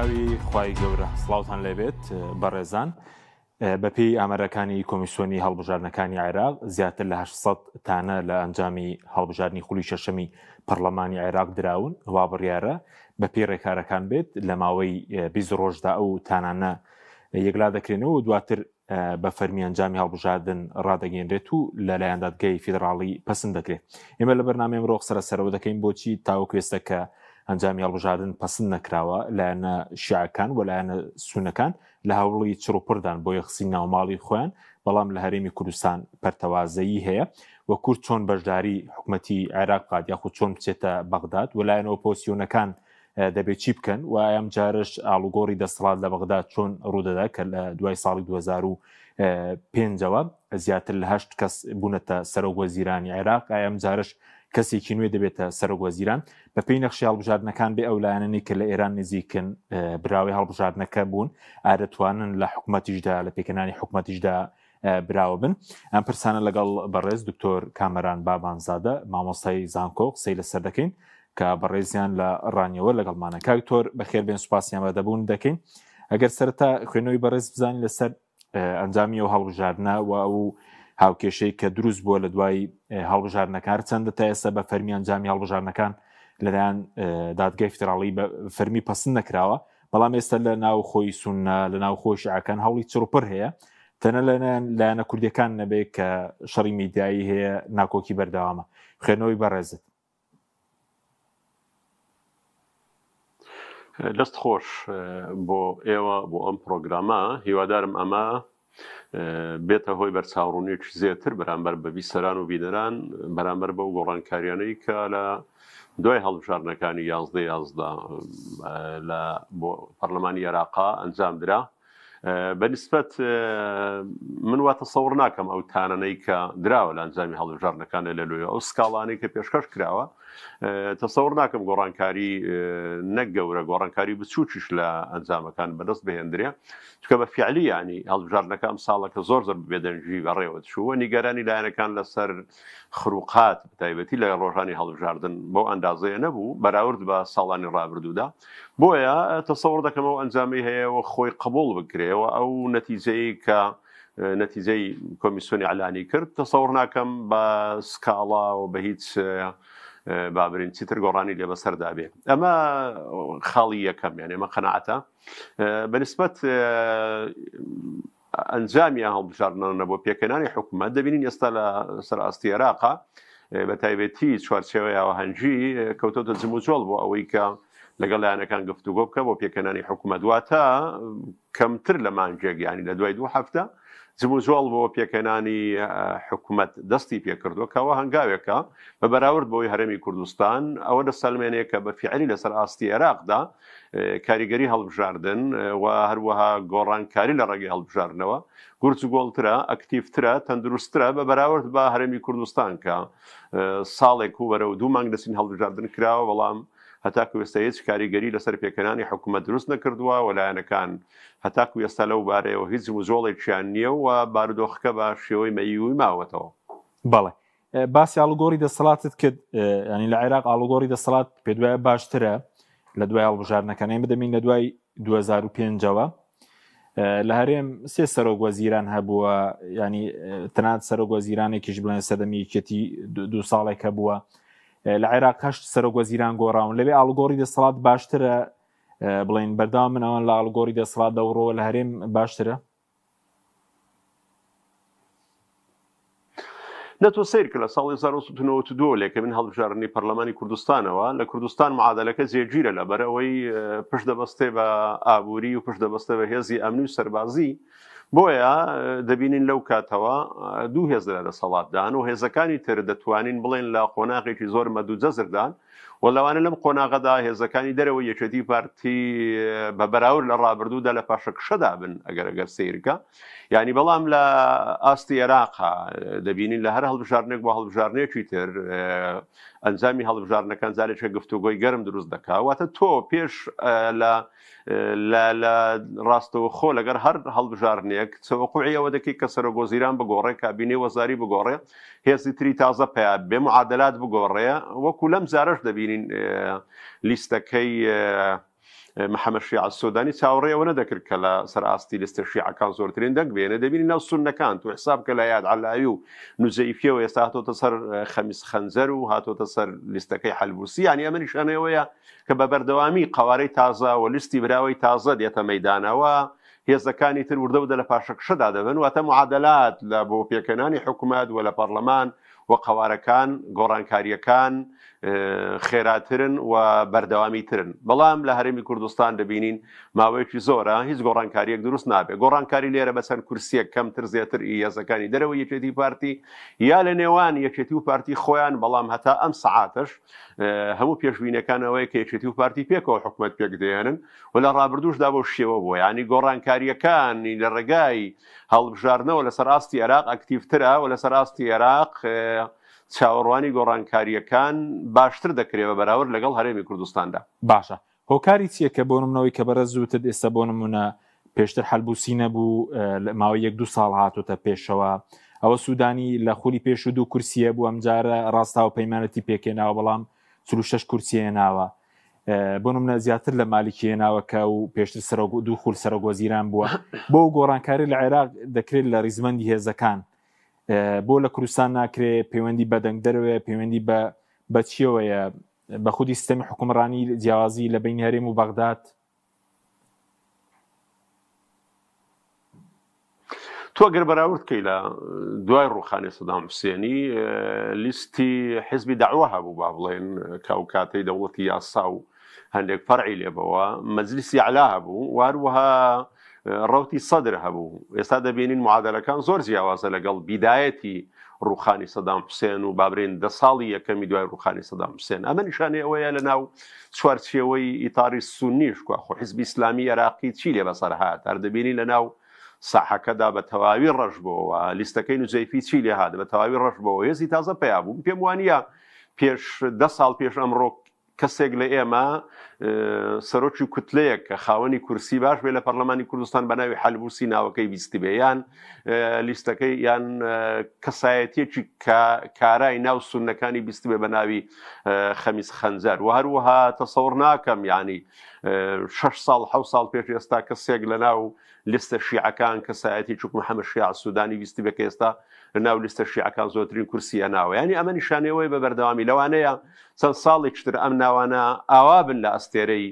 بەناوی خوای گەورە سڵاوتان لێبێت بەڕێزان بەپێی ئامارەکانی کۆمیسیۆنی هەڵبژاردنەکانی عێراق زیاتر لە 800 تانە لە ئەنجامی هەڵبژاردنی خولی شەشەمی پەرلەمانی عێراق دراون وا بڕیارە بەپێی ڕێکارەکان بێت لە ماوەی 20 ڕۆژدا ئەو تانانە یەکلا دەکرێنەوە و دواتر بە فەرمی ئەنجامی هەڵبژاردن ڕادەگەیەنرێت و لەلایەن دادگای فیدراڵی پەسند دەکرێت. ئێمە لە بەرنامەی ئەمڕۆ قسە لەسەرەوە دەکەین بۆچی تاوەکو ئێستا کە ئەنجامی هەڵبژاردن پەسند نەکراوە لایەنە شیعەکان و لایەنە سونەکان لە هەوڵی چڕوپڕدان بۆ یەخسین ناوماڵی خۆیان بەڵام لە هەرێمی کوردستان پەرتەوازەیی هەیە و کورد چۆن بەشداری حکومەتی عێراق بکات یاخود چۆن بچێتە بەغداد و لایەنە ئۆپۆسیۆنەکان دەبێت چی بکەن و ئەم جارش ئاڵوگۆڕی دەسەڵات لە بەغدا چۆن ڕوودەدا کە لە دوای ساڵی 2005ەوە زیاتر لە هەشت کەس بوونەتە سەرۆک وەزیرانی عێراق ئەم جارش کەسێکی نوێ دەبێتە سەرۆک وەزیران بەپێی نەخشی هەڵبژاردنەکان بێ ئەو لایەنەی کە لە ئێران نزیکن براوەی هەڵبژاردنەکە بوون ئارەتوانن لە حکومەتیشدا لە پێکەنانی حکومەتیشدا براوە بن ئەم پرسانە لەگەڵ بەڕێز دکتۆر کامەران بابانزادە مامۆستای زانکۆ قسەی لەسەر دەکەین کە بەڕێزیان لە ڕانیەوە لەگەڵمانە کاک تۆر بەخێر بێن سوپاسیان بەدەبوون دەکەین ئەگەر سەرەتا خوێنەوەی بەڕێز بزانین لەسەر ئەنجامی ئەو هەڵبژاردنە و ئەو هاوکێشەی کە دروست بووە لە دوای هەڵبژاردنەکان چەندە تا ئێستا بە فەرمی ئەنجامی هەڵبژاردنەکان لەلایەن دادگای فیدراڵی بە فەرمی پەسند نەکراوە بەڵام ئێستا لە ناو خۆی سوننە لە ناو خۆی شیعەکان هەوڵی چڕوپڕ هەیە تەنە لە لایەنە کوردیەکان نەبێ کە شەڕی میدیایی هەیە ناکۆکی بەردەوامە خوێنەوەی بەڕێزت. دەست خۆش بۆ ئێوە بۆ ئەم پرۆگرامە هیوادارم ئەمە بێتە هۆی بەرچاوڕوونیەکی زێتر بەرامبەر بە بیسەران و بینەران بەرامبەر بەو گۆڕانکاریانەی کە لە دوای هەڵبژاردنەکانی یازدە یازدە لە بۆ پەرلەمانی عێراقا ئەنجام درا بەنسبەت من وا تەسەور ناکەم ئەو تانەنەی کە دراوە لە ئەنجامی هەڵبژاردنەکانە لە لۆیە ئەو سکاڵانەی کە پێشکەش کراوە تەسەور ناکەم گۆڕانکاری نەک گەورە گۆڕانکاری بچووکیش لە ئەنجامەکان بەدەست بهێندرێ چونکە بە فیعلی یانی هەڵبژاردنەکە ئەم ساڵەکە زۆر زۆر بێدەنگی بەڕێوە چوو نیگەرانی لایەنەکان لەسەر خروقات بەتایبەتی لە ڕۆژانی هەڵبژاردن بەو ئەندازەیە نەبوو بەراورد بە ساڵانی ڕابردوودا بۆیە تەسەوڕ دەکەم ئەو ئەنجامی هەیە و خۆی قبوڵ بکرێ و ئەو نەتیجەی کە نەتیجەی کۆمیسیۆنی ئەلانی کرد تەسەوڕ ناکەم بە سکاڵا و بە هیچ بابرین چیتر گۆڕانی لێ بەسەردا بێ ئەمە خاڵی یەکەم یان ئێمە قەناعەتە بەنسبەت ئەنجامی ئەم هەڵبژاردنانە بۆ پێکهێنانی حکومەت دەبینین ئێستا لە سەر ئاستی عێراقا بە تایبەتی چوارچێوەی هاوهەنگی کەوتۆتە جموجۆڵ بۆ ئەوەی کە لەگەڵ لایەنەکان گفتوگۆ بکە بۆ پێکهێنانی حکومەت واتە کەمتر لە مانگێک یانی لە دوای دوو هەفتە جموجۆڵ بۆ پێکهێنانی حکومەت دەستی پێکردووە کەەوە هەنگاوێکە بە بەراورد بۆی هەرێمی کوردستان ئەوە دەسەلمێنێ کە بە فیعلی لەسەر ئاستی عێراقدا کاریگەری هەڵبژاردن و هەروەها گۆڕانکاری لە ڕێگەی هەڵبژاردنەوە گورج و گۆڵترە، ئەکتیڤترە، تەندروستترە بە بەراورد بە هەرێمی کوردستان کە ساڵێک و بەرەو دوو مانگ دەچین هەڵبژاردن کراوە بەڵام هەتاکو ئێستا هیچ کاریگەری لەسەر پێکهێنانی حکومەت دروست نەکردووە و لایەنەکان هەتاکو ئێستا لەو بارەیەوە هیچ جموجۆڵێکیان نییە و بارودۆخەکە بە شێوەی مەیوی ماوەتەوە. بەڵێ باسی ئاڵوگۆڕی دەسەڵاتت کرد ینی لە عێراق ئاڵوگۆڕی دەسەڵات پێ دوایە باشترە لە دوای هەڵبژاردنەکان ئێمە دەبین لە دوای 2005ەوە لە هەرێم سێ سەرۆک وەزیران هەبووە ینی تەنات سەرۆک وەزیرانێکیش بڵێن سەدەمی یەکێتی دو ساڵێک هەبووە لە عێراق هەشت سەرۆک وەزیران گۆڕاون لەوێ ئاڵوگۆڕی دەسەڵات باشترە بڵێن بەردەوام من ئەوان لە ئاڵوگۆڕی دەسەڵات دەوڕەوە لە هەرێم باشترە نە تۆ سەیر کە لە ساڵی 1992 لە یەکەمین هەڵبژاردنی پەرلەمانی کوردستانەوە لە کوردستان معادلەکە جێگیرە لەبەر ئەوەی پشت دەبەستێ بە ئابووری و پشت دەبەستێ بە هێزی ئەمنی و سەربازی بۆیە دەبینین لەو کاتەوە دوو هێز لە دەسەڵاتدان و هێزەکانی تر دەتوانین بڵێن لە قۆناغێکی زۆر مەدوجەزردان و لەوانە لەم قۆناغەدا هێزەکانی دەرەوەی یەکێتی پارتی بە بەراورد لە ڕابردوودا لە پاشەکشەدا بن ئەگەر ئەگەر سیرکە یعنی بەڵام لە ئاستی عێراقا دەبینین لە هەر هەڵبژاردنێک بۆ هەڵبژاردنێکی تر ئەنجامی هەڵبژاردنەکان جارێکە گفتوگۆی گەرم دروست دەکا واتە تۆ پێش لە لە لە ڕاستەوخۆ لەگەر هەر هەڵبژاردنێک تەوەقوعی ئەوە دەکەی کە سەرۆک وەزیران بگۆڕێ کابینەی وەزاری بگۆڕێ هێزی تری تازە پیا بێ معادلات بگۆڕێ وەکو لەم جارەش دەبینین لیستەکەی. محەمەد شیعە سۆدانی چاوەڕێی ئەوە نەدەکرد کە لە سەر ئاستی لیستە شیعەکان زۆرترین دەنگ بێنێ، دەبینی ناو سوننەکان تۆ حساب کە لە ئەیاد عەلاوی و نوجەیفیەوە ئێستا هاتۆتە سەر خەمیس خەنجەر و هاتۆتە سەر لیستەکەی حەلبوسی، یانی ئەمە نیشانەی ئەوەیە کە بە بەردەوامی قەوارەی تازە و لیستی براوەی تازە دێتە مەیدانەوە، هێزەکانی تر وردە وردە لە پاشەکشەدا دەبن، واتە معادەلات لە بۆ پێکهێنانی حکومەت و لە پەڕلەمان و قەوارەکان گۆڕانکارییەکان خێراترن و بەردەوامی ترن، بەڵام لە هەرێمی کوردستان دەبینین ماوەیەکی زۆرە هیچ گۆڕانکارییەک دروست نابێت، گۆڕانکاری لێرە بە چەند کورسییەک کەمتر زێتر ئی هێزەکانی دەرەوەی یەکێتی پارتی یا لە نێوان یەکێتی و پارتی خۆیان، بەڵام هەتا ئەم سەعاتەش هەموو پێشبینیەکان ئەوەیە کە یەکێتی و پارتی پێکەوە حکومەت پێکدەهێنن و لە ڕابردووشدا بەو شێوە بووە، یانی گۆڕانکارییەکانی لە ڕێگای هەڵبژاردنەوە لەسەر ئاستی عێراق ئەکتیڤترە و لەسەر ئاستی عێراق چاوەڕوانی گۆڕانکارییەکان باشتر دەکرێت بە بەراورد لەگەڵ هەرێمی کوردستاندا. باشە هۆکاری چییە کە بۆ نمونەوەی کە بەڕێز وتت ئێستا بۆ نمونە پێشتر حەلبوسی نەبوو لە ماوەی یەک دوو ساڵ هاتوتە پێشەوە ئەوە سوودانی لە خولی پێش و دوو کورسیە بوو ئەمجارە ڕاستاو پەیمانەتی پێکێناوە بەڵام 46 کورسیە ناوە بۆ نمونە زیاتر لە مالیکی هێناوە کە و پێشتر سەرۆک دوو خول سەرۆک وەزیران بووە بۆ گۆڕانکاری لە عێراق دەکرێت لە ریزمەندی هێزەکان بۆ لە کوردستان ناکرێ پەیوەندی بە دەنگدەرەوەیە پەیوەندی بە بەچیەوەیە بە خودی سیستەمی حکومڕانی جیاوازی لە بین هەرێم و بەغداد تۆ گەر بەراورد کەی لە دوای ڕوخانی سەدام حوسێنی لیستی حزبی داوە هەبوو با بڵێن کە ئەو کاتەی دەوڵەتی یاسا و هەندێک فەرعی لێبەوە مەجلیسی علا هەبوو واروەها ڕوتی سەدر هەبوو ئێستا دەبینین معادلەکان زۆر جیاوازە لەگەڵ بیدایەتی ڕوخانی سەدام حوسێن و بابرێن دە ساڵی یەکەمی دوای ڕوخانی سەدام حوسێن ئەمە نیشانەی ئەوەیە لە ناو چوارچێوەی ئیتاری سونیش کوا خۆ حزبی ئیسلامی عێراقی چی لێ بەسەر هات هەر دەبینی لە ناو ساحەکەدا بە تەواوی ڕەش بۆوە لیستەکەی نوجەیفی چی لێ هات بە تەواوی ڕەش بۆوە هێزی تازە پەیا بوو پێم وانییە پێش دە ساڵ پێش ئەمڕۆ کەسێک لە ئێمە سەرۆکی کوتلەیەک کە خاوەنی کورسی باش بێ لە پەرلەمانی کوردستان بە ناوی حەلبوسی ناوەکەی بیستبێ یان لیستەکەی یان کەسایەتیەکی کارای ناو سوننەکانی بیستبێ بە ناوی خەمیس خەنجەر و هەروەها تەسەور ناکەم یعنی شش ساڵ حەو ساڵ پێش ئێستا کەسێک لە ناو لیستە شیعەکان کەسایەتی چوک محەممەد شیاع سوودانی بیستبێ کە ئێستا لە ناو لیستە شیعەکان زۆرترین کورسی ئەناوە یعنی ئەمە نیشانەوەی بە بەردەوامی لەوانەیە چەند ساڵێکی تر ئەم ناوانە ئاوا بن لە ئەستێرەی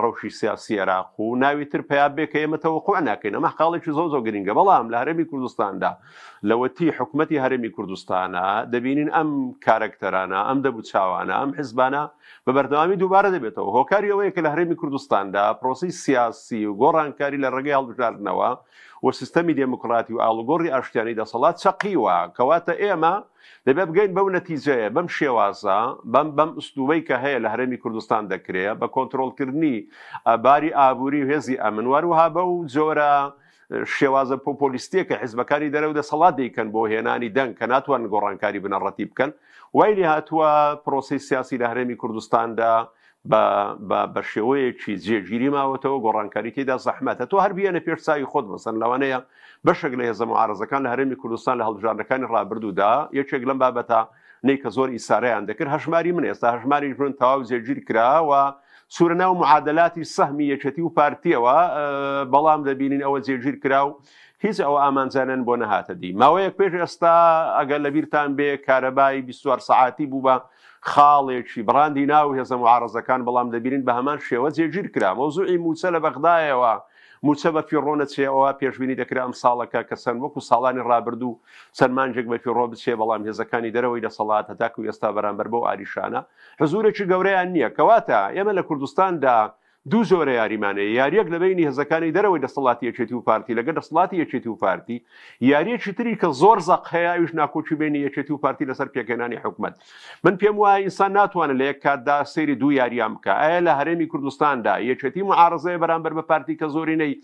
ڕەوشی سیاسی عێراق و ناوی تر پیا بێ کە ئێمە تەوەقوع ناکەین. ئەمە خاڵێکی زۆر زۆر گرنگە. بەڵام لە هەرێمی کوردستاندا لەوەتی حکومەتی هەرێمی کوردستانە دەبینین ئەم کارەکتەرانە، ئەم دەبوچاوانە، ئەم حزبانە بە بەردەوامی دووبارە دەبێتەوە. هۆکاری ئەوەیە کە لە هەرێمی کوردستاندا پرۆسەی سیاسی و گۆڕانکاری لە ڕێگەی هەڵبژاردنەوە و سیستەمی دێموکراتی و ئاڵوگۆڕی ئاشتیانەی دەسەڵات چەقیوە. کەواتە ئێمە دەبێت بگەین بەو نەتیجەیە، بەم شێوازە، بەم بەم ئوسلوبەی کە هەیە لە هەرێمی کوردستان دەکرێ، بە کۆنترۆڵکردنی باری ئابووری و هێزی ئەمن و هەروەها بەو جۆرە شێوازە پۆپۆلیستییە کە حیزبەکانی دەرەوەی دەسەڵات دەیکەن بۆ هێنانی دەنگ کە ناتوانن گۆڕانکاری بنەڕەتی بکەن، وای لێهاتووە پرۆسەی سیاسی لە هەرێمی کوردستاندا بە بە بە شێوەیەکی جێگیری ماوەتەوە گۆڕانکاری تێدا زەحمەتە تۆ هەر بیەنە پێش چاوی خۆت مەسەن لەوانەیە بەشێک لە هێزە معارزەکان لە هەرێمی کوردستان لە هەڵبژاردنەکانی ڕابردوودا یەکێک لەم بابەتە نەی کە زۆر ئیسارەیان دەکرد هەژماری من ئێستا هەژماری من تەواو جێگیر کرا و چوورە ناو معادلاتی سەهمی یەکێتی و پارتیەوە بەڵام دەبینین ئەوە جێگیر کرا و هیچ ئەو ئامانجانەن بۆ نەهاتە دی ماوەیەک پێش ئێستا ئەگەر لەبیرتان بێ کارەبای 24 سەعاتی بوو بە خاڵێکی بڕاندی ناو هێزە موعارەزەکان، بەڵام دەبینین بە هەمان شێوە جێگیر کرا. مەوزوعی مووچە لە بەغدایەوە مووچە بە فیڕۆ نەچێ، ئەوە پێشبینی دەکرا ئەم ساڵەکە کە چەند وەکو ساڵانی ڕابردوو چەند مانگێک بە فیڕۆ بچێ، بەڵام هێزەکانی دەرەوەی دەسەڵات هەتاکو ئێستا بەرامبەر بەو ئاریشانە حزوورێکی گەورەیان نییە. کەواتە ئێمە لە کوردستاندا دوو جۆرە یاریمان هەیە، یارییەک لە بەینی هێزەکانی دەرەوەی دەسەڵاتی یەکێتی و پارتی لەگەل دەسەڵاتی یەکێتی و پارتی، یارییەکی تری کە زۆر زەق هەیە ئەویش ناکۆکی بەینی یەکێتی و پارتی لەسەر پێکهێنانی حکومەت. من پێم وایە ئینسان ناتوانێت لە یەک کاتدا سەیری دوو یاریان بکا. ئایا لە هەرێمی کوردستاندا یەکێتی موعارەزەیە بەرامبەر بە پارتی کە زۆرینەی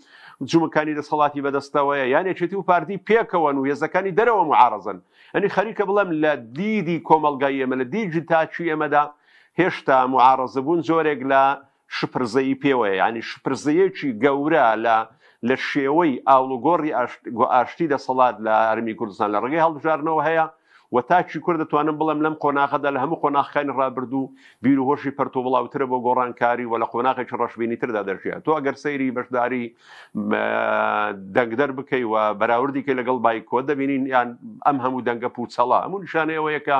جومگەکانی دەسەڵاتی بەدەستەوەیە یان یەکێتی و پارتی پێکەوەن و هێزەکانی دەرەوە موعارەزەن؟ یانی خەریکە بڵێم لە دیدی کۆمەڵگای ئێمە لە دیدی تاکی ئێمەدا هێشتا موعارەزەبوون جۆرێک لە شپرزەیی پێوەیە، یانی شپرزەیەکی گەورە لە لە شێوەی ئاڵوگۆڕی ئاشتی دەسەڵات لە هەرێمی کوردستان لە ڕێگەی هەڵبژاردنەوە هەیە. و تاکی کورد دەتوانم بڵێم لەم قۆناغەدا لە هەموو قۆناغەکانی ڕابردوو بیر و هۆشی پەرت و بڵاوترە بۆ گۆڕانکاری و لە قۆناغێکی ڕەشبینیتردا دەژیێ. تۆ ئەگەر سەیری بەشداری دەنگدەر بکەی و بەراوردی کەی لەگەڵ بایکۆت دەبینین یان ئەم هەموو دەنگە پوچەڵە هەموو نیشانەی ئەوەیە کە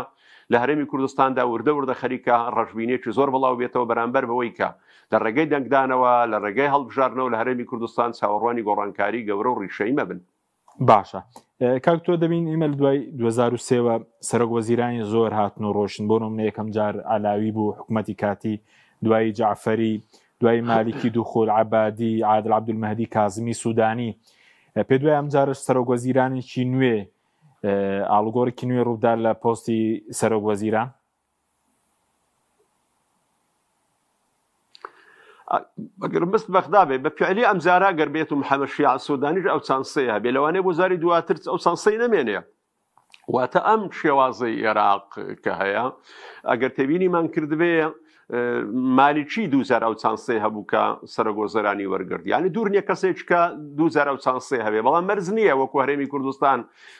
لە هەرێمی کوردستاندا وردە وردە خەریکە ڕەشبینیەکی زۆر بڵاو بێتەوە بەرامبەر بەوەی کە لە ڕێگەی دەنگدانەوە لە ڕێگەی هەڵبژاردنەوە لە هەرێمی کوردستان چاوەڕوانی گۆڕانکاری گەورە و ڕیشەیی مەبن. باشە کاک تۆ دەبین ئێمە لە دوای 2023وە سەرۆک وەزیرانی زۆر هاتن و ڕۆشن بۆ نمونە یەکەم جار علاوی بوو حکوومەتی کاتی دوایی جعفەری دوای مالیکی دوخول عبادی عادل عبدالمهدی کازمی سوودانی پێ دوای ئەم جارش سەرۆک وەزیرانێکی نوێ ئاڵوگۆڕێکی نوێ ڕوودا لە پۆستی سەرۆک وەزیران؟ ئەگەر مست بەغدا بێ بە فعلی ئەم جارە گەر بێت و محەممەد شیاع سودانیش ئەو چانسەیە هەبێ لەوانەیە بۆ جاری دواتر ئەو چانسەی نەمێنێ واتە ئەم شێوازەی عێراق کە هەیە ئەگەر تێبینیمان کردبێ مالیکی دووجار ئەو چانسەی هەبوو کە سەرۆک وەزیرانی وەرگرت یعنی دوور نییە کەسێک کە دووجار ئەو چانسەی هەبێ بەڵام مەرز نییە وەکو هەرێمی کوردستان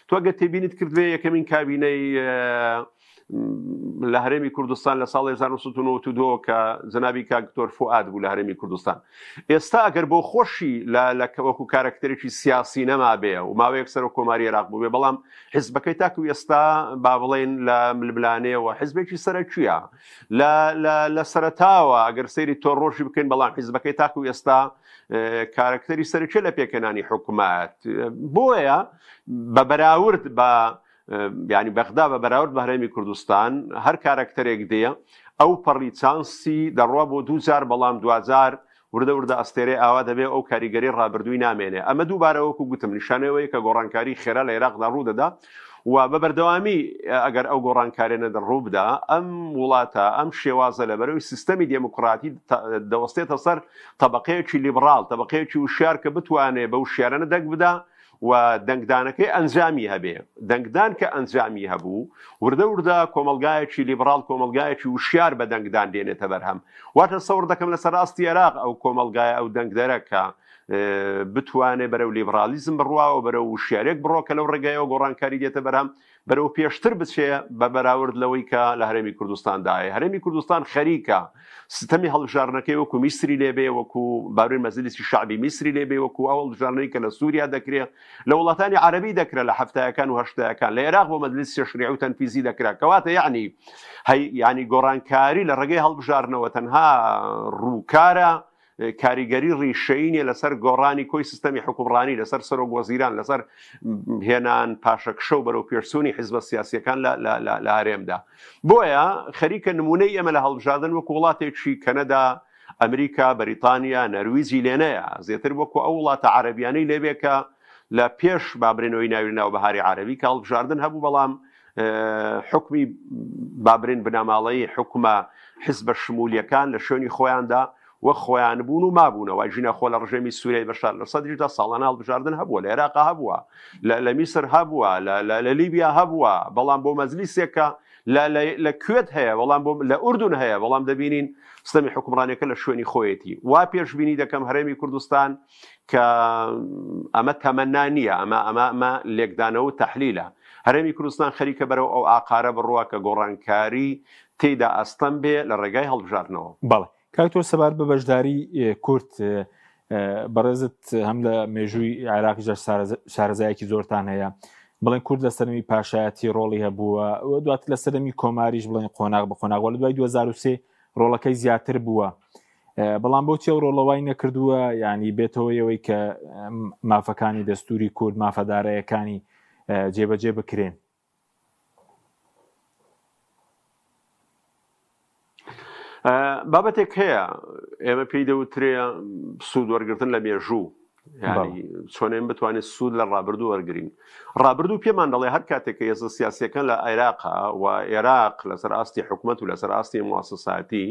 تۆ گە تێبینیت کردبێ یەکەمین کابینەی لە هەرێمی کوردستان لە ساڵی 1992 کە جەنابی کاک دکتۆر فوئاد بوو لە هەرێمی کوردستان ئێستا ئەگەر بۆ خۆشی لە لە وەکو کارەکتەرێکی سیاسی نەمابێ و ماوەیەک سەرۆک کۆماری عێراق بووبێ بەڵام حزبەکەی تاکو ئێستا با بڵێن لە ململانێەوە حزبێکی سەرەکیە لە لە لە سەرەتاوە ئەگەر سەیری تۆ ڕۆژی بکەین بەڵام حیزبەکەی تاکو ئێستا کارەکتەری سەرەکیە لە پێکهێنانی حکومەت بۆیە بە بەراورد بە ینی بەغدا بە بەراورد بە هەرێمی کوردستان هەر کارەکتەرێک دێ ئەو پەڕی چانسی دەڕوا بۆ دوو جار بەڵام دواجار وردە وردە ئەستێرەی ئاوا دەبێ ئەو کاریگەری ڕابردووی نامێنێ. ئەمە دووبارە وەکو گوتم نیشانەی ئەوەیە کە گۆڕانکاری خێرا لە ئێراقدا ڕوو دەدا و بە بەردەوامی ئەگەر ئەو گۆڕانکاریانە ڕوو بدا ئەم وڵاتە ئەم شێوازە لە بەرەوی سیستەمی دێموکراتی دەوەستێتە سەر تەبەقەیەکی لیبڕاڵ، تەبەقەیەکی وشیار کە بتوانێ بە وشیارانە دەنگ بدا و دەنگدانەکەی ئەنجامی هەبێ. دەنگدان کە ئەنجامی هەبوو، وردە وردە کۆمەڵگایەکی لیبڕاڵ، کۆمەڵگایەکی وشیار بە دەنگدان دێنێتە بەرهەم. وا تەسەور دەکەم لەسەر ئاستی عێراق ئەو کۆمەڵگایە، ئەو دەنگدەرە کە بتوانێ بەرەو لیبڕالیزم بڕوا و بەرەو وشیارێک بڕۆ کە لەو ڕێگایەوە گۆڕانکاری دێتە بەرهەم، بەرەو پێشتر بچێ بە بەراورد لەوەی کە لە هەرێمی کوردستاندایە. هەرێمی کوردستان خەریکە ستەمی هەڵبژاردنەکەی وەکو میسری لێبێ، وەکو بارۆی مەجلیسی شەعبی میسری لێبێ، وەکو ئەو هەڵبژاردنەی کە لە سووریا دەکرێ، لە وڵاتانی عەرەبی دەکرا لە حەفتایەکان و هەشتایەکان، لە عێراق بۆ مەجلیسی تەشریعی و تەنفیزی دەکرا. کەواتە یەعنی هەی یەعنی گۆڕانکاری لە ڕێگەی هەڵبژاردنەوە تەنها ڕووکارە، کاریگەری ڕیشەیی نیە لەسەر گۆڕانی کۆی سیستەمی حوکمڕانی، لەسەر سەرۆک وەزیران، لەسەر هێنان پاشەکشە و بەرەو پێشچوونی حیزبە سیاسیەکان لە هەرێمدا. بۆیە خەریکە نمونەی ئێمە لە هەڵبژاردن وەکو وڵاتێکی کەنەدا، ئەمریکا، بەریتانیا، نەرویجی لێنەیە، زێتر وەکو ئەو وڵاتە عەرەبیانەی لێبێ کە لە پێش بابرێنەوەی ناوی ناو بەهاری عەرەبی کە هەڵبژاردن هەبوو بەڵام حوکمی بابرێن بنەماڵەیی حوکمە حزبە شمولیەکان لە شوێنی خۆیاندا وەک خۆیان بوون و مابوونەوە ژینە خۆ لە ڕژێمی سووریای بەشار لە سەدریشدا ساڵانە هەڵبژاردن هەبووە لە عێراق هەبووە لە میسر هەبووە لە لیبیا هەبووە بەڵام بۆ مەجلیسێکە لە کوێت هەیە بەڵام بۆ لە ئوردون هەیە بەڵام دەبینین ستەمی حکومڕانەکە لە شوێنی خۆیەتی وا پێشبینی دەکەم هەرێمی کوردستان کە ئەمە تەمەنا نییە، ئەمە ئەمە ئەمە لێکدانەوە و تەحلیلە. هەرێمی کوردستان خەریکە بەرەو ئەو ئاقارە بڕوا کە گۆڕانکاری تێیدا ئەستەم بێ لە ڕێگای هەڵبژاردنەوە. بەڵێ کاک تۆ سەبارەت بە بەشداری کورد بەڕێزت هەم لە مێژووی عێراقیشدا شارەزایەکی زۆرتان هەیە بڵێن کورد لە سەرمی پاشایەتی ڕۆڵی هەبووە و دواتر لە سەرمی کۆماریش بڵێن قۆناغ بە قۆناغ لە دوای 2023 ڕۆڵەکەی زیاتر بووە بەڵام بۆچی ئەو ڕۆڵە وای نەکردووە ینی بێتەوە ئەوەی کە مافەکانی دەستوری کورد مافەدارەکانی جێبەجێ بکرێن؟ بابەتێک هەیە ئێمە پێی دەوترێ سوود وەرگتن لە مێژوو یانی چۆن ئێمە بتوانین سوود لە ڕابردوو وەرگین ڕابردوو پێمان دەڵێ هەر کاتێک کە هێزە سیاسیەکان لە عێراقا و عێراق لەسەر ئاستی حکومەت و لەسەر ئاستی موسساتی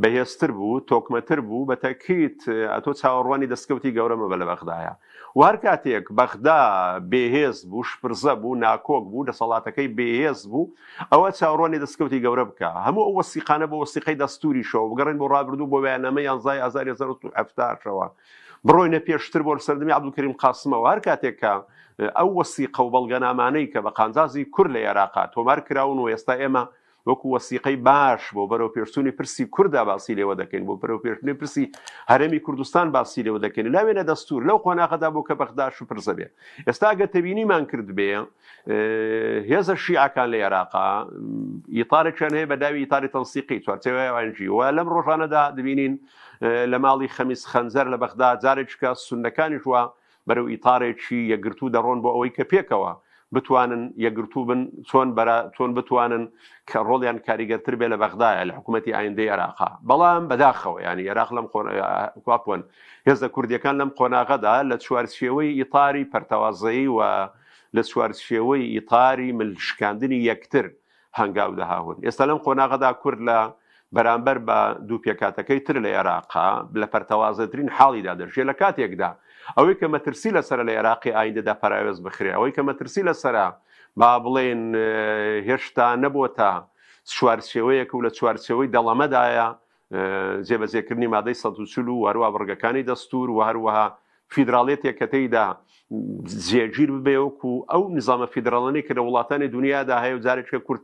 بەهێزتر بوو تۆکمەتر بوو بە تەکیت ئەتۆ چاوەڕوانی دەستکەوتی گەورە مەبە لە بەغدایە و هەر کاتێک بەغدا بێهێز بوو شپرزە بوو ناکۆک بوو دەسەڵاتەکەی بێهێز بوو ئەوە چاوەڕوانی دەستکەوتی گەورە بکە هەموو ئەو وەسیقانە بۆ وەسیقەی دەستوریشەوە بگەڕێن بۆ ڕابردوو بۆ بەیاننامەی یانزای ئازاری 1970 شەوە. بڕۆینە پێشتر بۆ سەردەمی عەبدولکەریم قاسمەوە، هەر کاتێک کە ئەو وەسیقە و بەڵگەنامانەی کە بە قانجازی کورد لە ئێراقا تۆمار کراون و ئێستا ئێمە وەکو وەسیقەی باش بۆ بەرەوپێشچوونی پرسی کوردا باسی لێوە دەکەین، بۆ بەرەوپێشچوونی پرسی هەرێمی کوردستان باسی لێوە دەکەین، لاوێنە دەستوور لەو قۆناغەدا بوو کە بەغدا شپرزە بێ. ئێستا ئەگەر تێبینیمان کردبێ هێزە شیعەکان لە ئێراقا ئیتارێکیان هەیە بە ناوی ئیتاری تەنسیقی چوارچێوەی ئەوانجی و لەم ڕۆژانەدا دەبینین لە ماڵی خەمیس خەنجەر لە بەغدا جارێکیکە سوننەکانیش وا بەرەو ئیتارێکی یەکگرتوو دەڕۆن بۆ ئەوەی کە پێکەوە بتوانن یەکگرتوو بن چۆن بەرا چۆن بتوانن کە ڕۆڵیان کاریگەرتر بێ لە بەغدایە لە حکوومەتی ئایندەی عێراقا بەڵام بەداخەوە ینی عێراق لەم قۆناغە هێزە کوردیەکان لەم قۆناغەدا لە چوارچێوەی ئیتاری پەرتەوازەیی و لە چوارچێوەی ئیتاری مل شکاندنی یەکتر هەنگاو دەهاون. ئێستا لەم قۆناغەدا کورد لە بەرامبەر بە دوو پێکهاتەکەی تر لە ئێراقا لە پەرتەوازەترین حاڵیدا دەژیێ لە کاتێکدا ئەوەی کە مەترسی لەسەرە لە ئێراقی ئایندەدا پەراوێز بخرێ ئەوەی کە مەترسی لەسەرە با بڵێن هێشتا نەبۆتە چوارچێوەیەک و لە چوارچێوەی دەڵەمەدایە جێبەجێکردنی مادەی 140 و هەروە بڕگەکانی دەستور و هەروەها فیدراڵیەتێک کە تێیدا جێگیر ببێ وەکو ئەو نظامە فیدراڵانەی کە لە وڵاتانی دنیادا هەیە و جارێکە کورد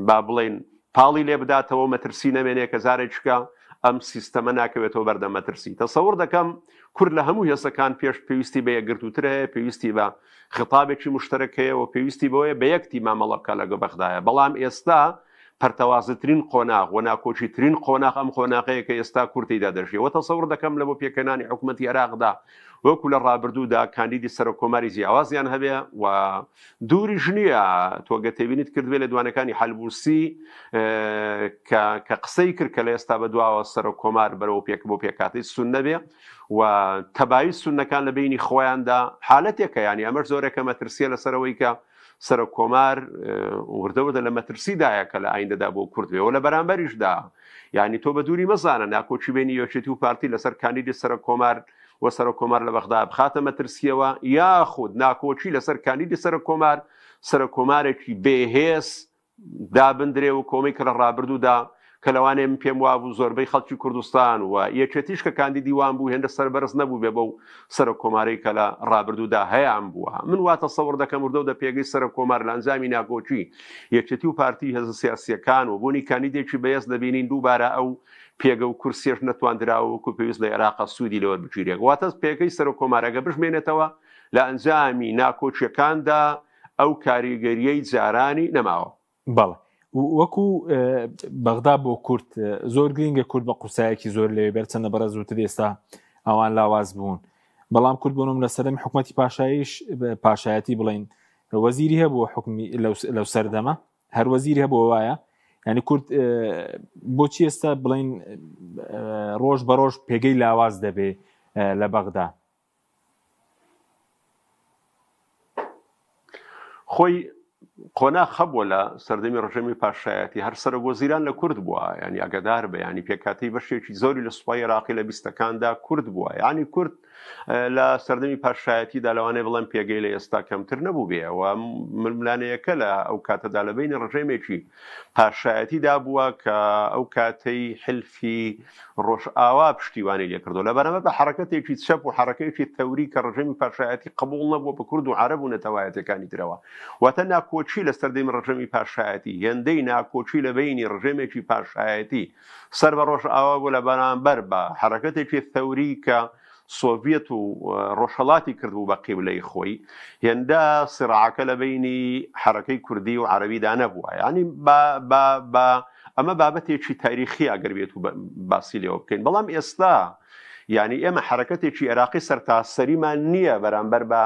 با بڵێین پاڵی لێ بداتەوە مەترسی نەمێنێ کە جارێکە ئەم سیستەمە ناکەوێتەوە بەردەم مەترسی تەسەور دەکەم کورد لە هەموو هێزەکان پێش پێویستی بە یەکگرتووتر هەیە پێویستی بە خطابێکی مشتەرەک هەیە و پێویستی بەوەیە بە یەک تیم مامەڵە بکات لەگەڵ بەغدایە بەڵام ئێستا پەرتەوازەترین قۆناغ و ناکۆکیترین قۆناغ ئەم قۆناغەیە کە ئێستا کورد تێیدا دەژیێ و تەسەور دەکەم لە بۆ پێکهێنانی حکومەتی عێراقدا وەکو لە ڕابردوودا کاندیدی سەرۆک کۆماری جیاوازیان هەبێ و دووریش نییە تۆ گەر تێبینیت کردبێ لە دوانەکانی حەلبوسی کە کە قسەی کرد کە لە ئێستا بە دواوە سەرۆک کۆمار بەرەو پێک بۆ پێکهاتەی سوننە بێ و تەبایی سوننەکان لە بینی خۆیاندا حالەتێکە یانی ئەمەش زۆرێکە مەترسیە لەسەرەوەی کە سەرۆک کۆمار وردە وردە لە مەترسیدایە کە لە ئایندەدا بۆ کورد بێ و لە بەرامبەریشدا یعنی تۆ بە دووری مەزانە ناکۆکی بینی یەکێتی و پارتی لەسەر کاندیدی سەرۆک کۆمار و سەرۆک کۆمار لە بەغدا بخاتە مەترسیەوە یاخود ناکۆکی لەسەر کاندیدی سەرۆک کۆمار سەرۆک کۆمارێکی بێهێز دابندرێ و کۆمەی کە لە ڕابردوودا کە لەوانەیە من پێم وابوو زۆربەی خەڵکی کوردستان و یەکێتیش کە کاندیدی وان بوو هێندە سەربەرز نەبوو بێ بەو سەرۆک کۆمارەی کە لە ڕابردوودا هەیان بووە من وا تەسەوڕ دەکەم وردە و دە پێگەی سەرۆک کۆمار لە ئەنجامی ناکۆکی یەکێتی و پارتی هێزە سیاسییەکان و بوونی کاندیدێکی بەهێز دەبینین دووبارە ئەو پێگە و کورسیەش نەتواندراوە وەکو پێویست لە عێراقا سوودی لێ وەربگیرێت واتە پێگەی سەرۆک کۆمارەکە بشمێنێتەوە لە ئەنجامی ناکۆکیەکاندا ئەو کاریگەریەی جارانی نەماوە. بەڵێ وەکو بەغدا بۆ کورد زۆر گرینگە کورد بە قورسایەکی زۆر لەوێ بەرچەندە بەڕێز وتت ئێستا ئەوان لاواز بوون بەڵام کورد بۆنم لە سەرمی حکوومەتی پاشایش پاشایەتی بڵین وەزیری هەبوو حکومی لەو سەردەمە هەر وەزیری هەبوو وایە ینی کورد بۆچی ئێستا بڵین ڕۆژ بە ڕۆژ پێگەی لاواز دەبێ لە بەغدا خۆی قۆناغ هەبووە لە سەردەمی ڕژێمی پاشایەتی هەر سەرۆک وەزیران لە کورد بووە ینی ئەگەدار بە ینی پێکاتی بەشێکی زۆری لە سوپای عێراقی لە بیستەکاندا کورد بووە ینی کورد لە سەردەمی پاشایەتیدا لەوانەیە بڵێم پێگەی لە ئێستا کەمتر نەبوو بێ و ململانەیەکە لە ئەو کاتەدا لە بینی ڕژێمێکی پاشایەتیدا بووە کە ئەو کاتەی حلفی ڕۆژئاوا پشتیوانی لێکردووە لە بەرامبەر بە حەڕەکەتێکی چەپ و حەڕەکەیەکی تەوری کە ڕژێمی پاشایەتی قبوڵ نەبووە بە کورد و عەرەب و نەتەوایەتیەکانی ترەوە. واتە ناکۆکی لە سەردەمی ڕژێمی پاشایەتی هێندەی ناکۆکی لە بەینی ڕژێمێکی پاشایەتی سەر بە ڕۆژئاوا بوو لە بەرامبەر بە حەڕەکەتێکی ثەوری کە سۆڤیەت و ڕۆژهەڵاتی کردبوو بە قیبلەی خۆی، هێندە سیڕاعەکە لە بەینی حەرەکەی کوردی و عەرەبیدا نەبووە. یانی با با با ئەمە بابەتێکی تاریخیە ئەگەر بێت و باسی لێوە بکەین. بەڵام ئێستا یانی ئێمە حەرەکەتێکی ئێراقی سەرتاسەریمان نییە بەرامبەر بە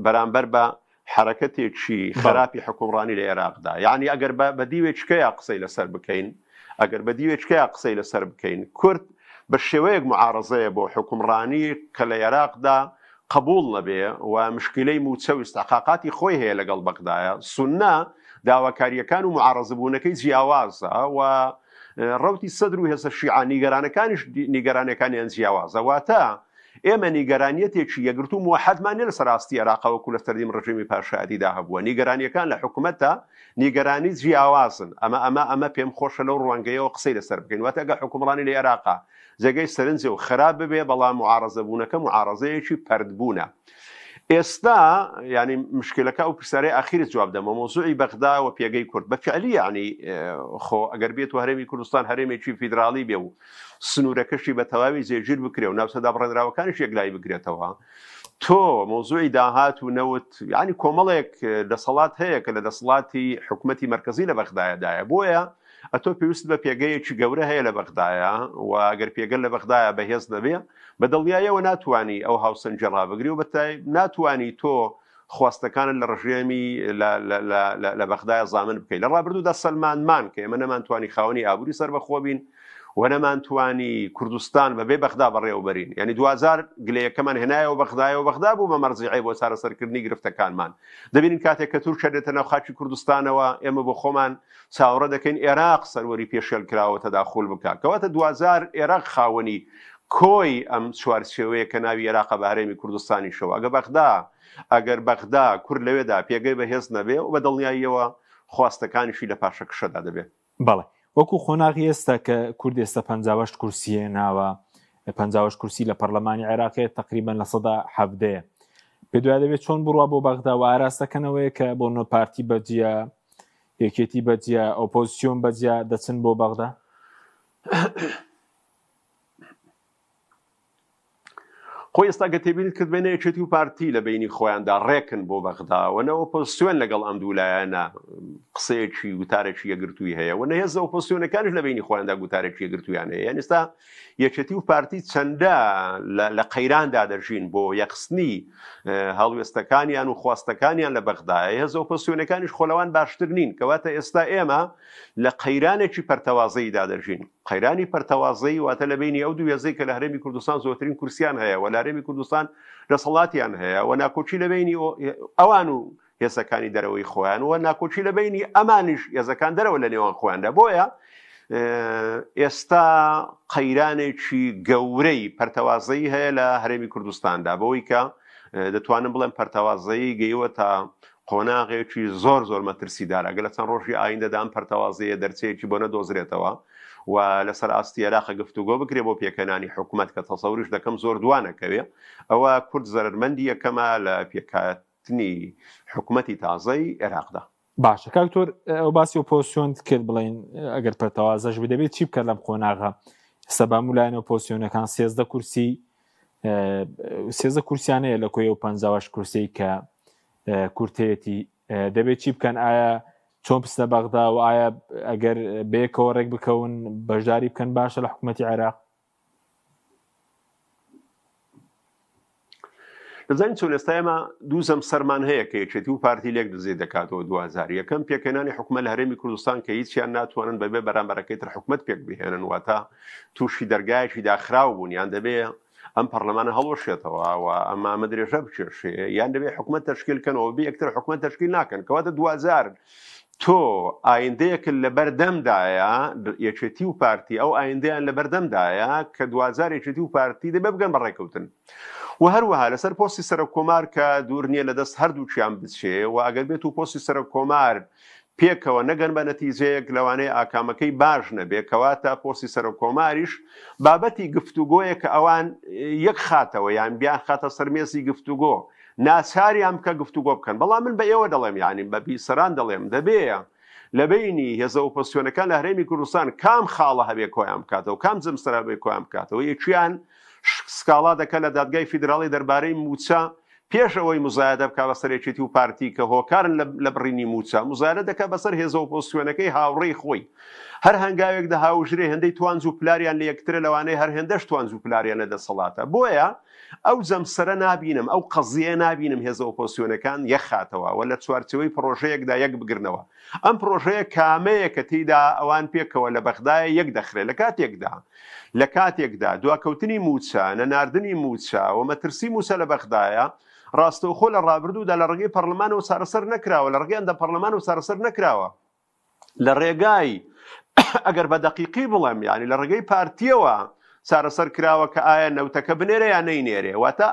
بەرامبەر بە حەرەکەتێکی خراپی حکومڕانی لە عێراقدا یعنی ئەگەر بە دیوێکەیە قسەی لەسەر بکەین ئەگەر بە دیوێکەیە قسەی لەسەر بکەین کورد بە شێوەیەک معارەزەیە بۆ حکومڕانی کە لە عێراقدا قبول نەبێ و مشکلەی موچە و ئیستحقاقاتی خۆی هەیە لەگەڵ بەغدایە سوننە داواکاریەکان و معارەزەبوونەکەی جیاوازە و ڕەوتی سەدر و هێزە شیعە نیگەرانەکانیش نیگەرانەکانیان جیاوازە واتە. ئێمە نیگەرانیەتێکی یەکگرتوو موەحەدمان نیە لەسەر ئاستی عێراقا وەکو لە سەردەمی ڕژێمی پاشایەتیدا هەبووە. نیگەرانیەکان لە حکومەتدا نیگەرانی جیاوازن. ئەمە ئەمە ئەمە پێم خۆشە لەو ڕوانگەیەوە قسەی لەسەر بکەین. واتە ئەگەر حوکمڕانی لە عێراقا جێگەی سەرنجە و خراپ ببێ بەڵام موعارەزەبوونەکە موعارەزەیەکی پەرتبوونە. ئێستا یعنی مشکلەکە ئەو پرسیارەی ئاخیرت جواب دەمەوە مەوزوعی بەغدا و پێگەی کورد بە فعلی یعنی خۆ ئەگەر بێت و هەرێمی کوردستان هەرێمێکی فیدراڵی بێ و سنوورەکەشی بە تەواوی جێگیر بکرێ و ناوچە دابڕێنراوەکانیش یەکلایی بکرێتەوە تۆ مەوزوعی داهات و نەوت یعنی کۆمەڵێک دەسەڵات هەیە کە لە دەسەڵاتی حکومەتی مەرکەزی لە بەغدایەدایە بۆیە ئەتۆ پێویست بە پێگەیەکی گەورە هەیە لە بەغدایە و ئەگەر پێگە لە بەغدایە بەهێز نەبێ بە دڵنیایەوە ناتوانی ئەو هاوسەنگی ڕابگری و بەتای ناتوانی تۆ خواستەکانت لە ڕژێمی لە بەغدایە زامن بکەیت لە ڕابردوودا سەلماندمان کە ئێمە نەمانتوانی خاوەنی ئابووری سەربەخۆ بین و نەمانتوانی کوردستان بەبێ بەغدا بەڕێوەبەرین یعنی دوجار گلەیەکەمان هێنایەوە بەغدایەوە بەغدا بوو بە مەرجیعی بۆ چارەسەرکردنی گرفتەکانمان دەبینین کاتێک کە تورکیا دێتە ناو خاکی کوردستانەوە ئێمە بۆ خۆمان چاوەڕێ دەکەین ئێراق سەروەری پێشێل کراوە تەداخول بکا کەواتە دواجار ئێراق خاوەنی کۆی ئەم چوارچێوەیە کە ناوی ئێراقە بە هەرێمی کوردستانیشەوە ئەگە بەغدا ئەگەر بەغدا کورد لەوێدا پێگەی بەهێز نەبێ و بە دڵنیاییەوە خواستەکانیشی لە پاشەکشەدا دەبێ. بەڵێ وەکو قۆناغی ئێستا کە کورد ئێستا 58 کورسی هێناوە 58 کورسی لە پەرلەمانی عێراقێ تقریبا 17% پێ دوای دەبێت چۆن بڕوا بۆ بەغدا و ئاراستەکەنەوەیە کە بۆ نۆ پارتی بەجیا یەکێتی بەجیا ئۆپۆزیسیۆن بەجیا دەچن بۆ بەغدا؟ خۆی ئێستا گە تێبینیت کرد بێنە یەکێتی و پارتی لە بینی خۆیاندا ڕێکن بۆ بەغدا و نە ئۆپۆزیسیۆن لەگەڵ ئەم دوو لایەنە قسەیەکی گوتارێکی یەکگرتووی هەیە و نە هێزە ئۆپۆزیسیۆنەکانیش لە بینی خۆیاندا گوتارێکی یەکگرتوویان هەیە یان ئێستا یەکێتی و پارتی چەندە لە قەیراندا دەژین بۆ یەکخستنی هەڵوێستەکانیان و خواستەکانیان لە بەغدایە هێزە ئۆپۆزیسیۆنەکانیش خۆ لەوان باشتر نین کەواتە ئێستا ئێمە لە قەیرانێکی پەرتەوازەییدا دەژین قەیرانی پەرتەوازەیی واتە لە بینی ئەو دوو هێزەی کە لە هەرێمی کوردستان زۆرترین کورسیان هەیە و لە هەرێمی کوردستان دەسەڵاتیان هەیە و ناکۆکی لە بینی ئەوان و هێزەکانی دەرەوەی خۆیان و ناکۆکی لە بینی ئەمانیش هێزەکان دەرەوە لە نێوان خۆیاندا بۆیە ئێستا قەیرانێکی گەورەی پەرتەوازەیی هەیە لە هەرێمی کوردستاندا بەوەی کە دەتوانم بڵێم پەرتەوازەیی گەیوە تا قۆناغێکی زۆر زۆر مەترسیدار ئەگەر لە چەند ڕۆژی ئایندەدا ئەم پەرتەوازەیە دەرچەیەکی بۆ نەدۆزرێتەوە و لەسەر ئاستی عێراق گفتوگۆ بکرێ بۆ پێکهێنانی حکومەت کە تەسەوریش دەکەم زۆر دوانەکەوێ ئەوە کورد زەرەرمەندی یەکەمە لە پێکهاتنی حکومەتی تازەی عێراقدا. باشە کاک تۆر ئەو باسی ئۆپۆزسیۆنت کرد بڵێن ئەگەر پەرتەوازەش بێ دەبێت چی بکات لەم قۆناغە سەبام و لایەنە ئۆپۆزسیۆنەکان 13 کورسی 13 کورسیانەیە لە کۆی ئەو 58 کورسی کە کورتەیەتی دەبێت چی بکەن ئایا چۆن بچنە بەغدا و ئایا ئەگەر بەیەکەوە ڕێک بکەون بەشداری بکەن باشە لە حکوومەتی عێراق دەزانین چۆن ئێستا ئێمە دوو جەمسەرمان هەیە کە یەکێتی و پارتی لێک دزێ دەکاتەوە دوجار یەکەم پێکهێنانی حکومە لە هەرێمی کوردستان کە هیچیان ناتوانن بەبێ بەرامبەرەکەی تر حکومت پێک بهێنن واتە تووشی دەرگایەکی داخراو بوون یان دەبێ ئەم پەرلەمانە هەڵوەشێتەوە و ئەمە ئەمە درێژە بکێشێ یان دەبێ حکومت تەشکیل کەنەوە بێ یەکتر حکومت تەشکیل ناکەن کەواتە دوجار تۆ ئایندەیەکت لەبەردەمدایە، یەکێتی و پارتی ئەو ئایندەیان لەبەردەمدایە کە دواجار یەکێتی و پارتی دەبێ بگەن بە ڕێکەوتن. و هەروەها لەسەر پۆستی سەرۆک کۆمار کە دوور نییە لەدەست هەردووکیان بچێ و ئەگەر بێت و پۆستی سەرۆک کۆمار پێکەوە نەگەن بە نەتیجەیەک لەوانەیە ئاکامەکەی باش نەبێ کەواتە پۆستی سەرۆک کۆماریش بابەتی گفتوگۆیە کە ئەوان یەک خاتەوە یان بیان خاتە سەرمێزی گفتوگۆ ناچاریان بکە گفتوگۆ بکەن بەڵام من بە ئێوە دەڵێم یانی بە بیسەران دەڵێم دەبێ لە بینی هێزە ئۆپۆزسیۆنەکان لە هەرێمی کوردستان کام خاڵە هەبێ کۆیان بکاتەوە کام جەمسەر هەبێ کۆیان بکاتەوە یەکیان سکاڵا دەکە لە دادگای فیدراڵی دەربارەی موچە پێش ئەوەی مزایدە بکا بەسەر یەکێتی و پارتی کە هۆکارن لە بڕینی موچە مزایدە دەکا بەسەر هێزە ئۆپۆزسیۆنەکەی هاوڕێی خۆی هەر هەنگاوێک دەهاوژرێ هێندەی توانج و پلاریان لە یەکترە لەوانەیە هەر هێندەش توانج و پلاریان لە دەسەڵاتە بۆیە ئەو جەمسەرە نابینم، ئەو قەزیەیە نابینم هێزە ئۆپۆزسیۆنەکان یەکخاتەوە و لە چوارچێوەی پڕۆژەیەکدا یەکبگرنەوە. ئەم پڕۆژەیە کامەیە کە تێیدا ئەوان پێکەوە لە بەغدایە یەکدەخرێ؟ لە کاتێکدا لە کاتێکدا دواکەوتنی مووچە، نەناردنی مووچە و مەترسی مووچە لە بەغدایە ڕاستەوخۆ لە ڕابردوودا لە ڕێگەی پەڕلەمانەوە چارەسەر نەکراوە، لە ڕێگەی ئەندام پەڕلەمانەوە چارەسەر نەکراوە. لە ڕێگای ئەگەر بە دەقیقی بڵێم یانی لە ڕێگەی پارتیەوە چارەسەر کراوە کە ئایا نەوتەکە بنێرێ یا نەینێرێ، واتە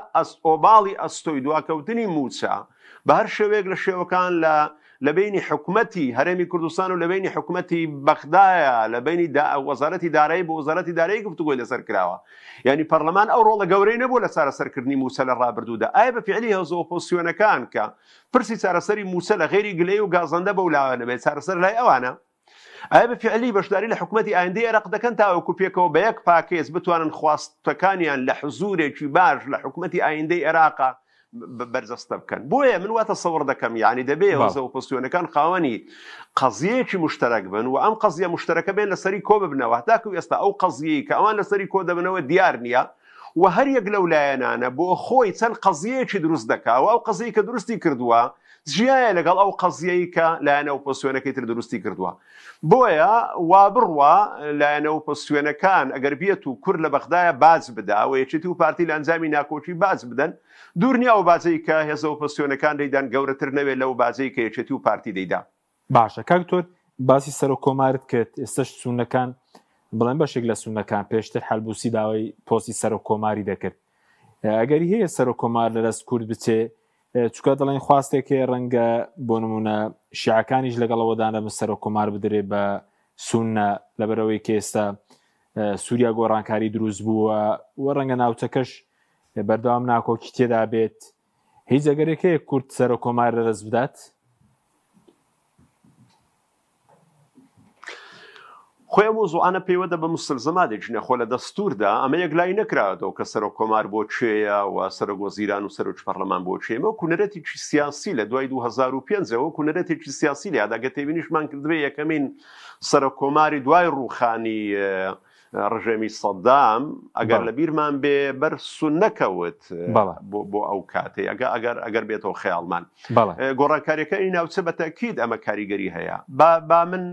ئۆباڵی ئەستۆی دواکەوتنی مووچە بە هەر شێوەیەک لە شێوەکان لە لە بەینی حکومەتی هەرێمی کوردستان و لە بەینی حکومەتی بەغدایە، لە بەینی وەزارەتی دارایی بۆ وەزارەتی دارایی گفتوگۆی لەسەر کراوە. یانی پەرلەمان ئەو ڕۆڵە گەورەی نەبووە لە چارەسەرکردنی مووچە لە ڕابردوودا. ئایا بە فیعلی هێزە ئۆپۆزسیۆنەکان کە پرسی چارەسەری مووچە لە غەیری گلەیی و گازەندە بەو لاوە نەبێت چارەسەر لای ئەوانە؟ ئایا بە فیعلی بەشداری لە حکومەتی ئایندەی عێراق دەکەن تاوەکو پێکەوە بە یەک پاکێج بتوانن خواستەکانیان لە حزورێکی باش لە حکومەتی ئایندەی عێراقا بەرجەستە بکەن؟ بۆیە من وا تەسەوڕ دەکەم یانی دەبێ هێزە ئۆپۆزسیۆنەکان خاوەنی قەزیەیەکی مشتەرەک بن و ئەم قەزیە مشتەرەکە بێن لەسەری کۆ ببنەوە. هەتاکو ئێستا ئەو قەزیەی کە ئەوان لەسەری کۆ دەبنەوە دیار نییە و هەر یەک لەو لایەنانە بۆ خۆی چەند قەزیەیەکی دروست دەکا و ئەو قەزیەی کە دروستی کردووە جیایە لەگەڵ ئەو قەزیەی کە لایەنە ئۆپۆزسیۆنەکەی تر دروستی کردووە. بۆیە وا بڕوا لایەنە ئۆپۆزسیۆنەکان ئەگەر بێت و کورد لە بەغدایە باج بدا و یەکێتی و پارتی لە ئەنجامی ناکۆکی باج بدەن، دوور نییە ئەو باجەی کە هێزە ئۆپۆزسیۆنەکان دەیدەن گەورەتر نەبێت لەو باجەی کە یەکێتی و پارتی دەیدا. باشە کاک دکتۆر باسی سەرۆک کۆمارت کرد، ئێستەش سوننەکان بڵێن بەشێک لە سوننەکان پێشتر حەلبوسی داوای پۆستی سەرۆک کۆماری دەکرد، ئەگەری هەیە سەرۆک کۆمار لە دەست کورد بچێ؟ چونکە دەڵێن خواستێک هەیە ڕەنگە بۆ نمونە شیعەکانیش لەگەڵەوەدا نەبن سەرۆک کۆمار بدرێ بە سوننە، لەبەرئەوەی کە ئێستا سووریا گۆڕانکاری دروست بووە و ڕەنگە ناوچەکەش بەردەوام ناکۆکی تێدا بێت. هیچ ئەگەرێک هەیە کورد سەرۆک کۆمار لەدەست بدات؟ خۆی ئەم مەوزوعانە پەیوەندە بە مستلزماتێکی نیە، خۆ لە دەستوردا ئەمە یەکلایی نەکراوەتەوە کە سەرۆک کۆمار بۆ کێیە و سەرۆک وەزیران و سەرۆکی پەرلەمان بۆ کێیە. ئەمە وەکو نەرێتێکی سیاسی لە دوای 2005 ەوە وەکو نەرێتێکی سیاسی لە یاد ئەگەر تێبینیشمان کردبێ یەکەمین سەرۆک کۆماری دوای ڕووخانی ڕژێمی سەدام ئەگەر لە بیرمان بێ بەر سوننە کەوت بۆ ئەو کاتەی ئەگە ئەگەر ئەگەر بێتەوە خەیاڵمان گۆڕانکاریەکانی ناوچە بە تەکید ئەمە کاریگەری هەیە با با من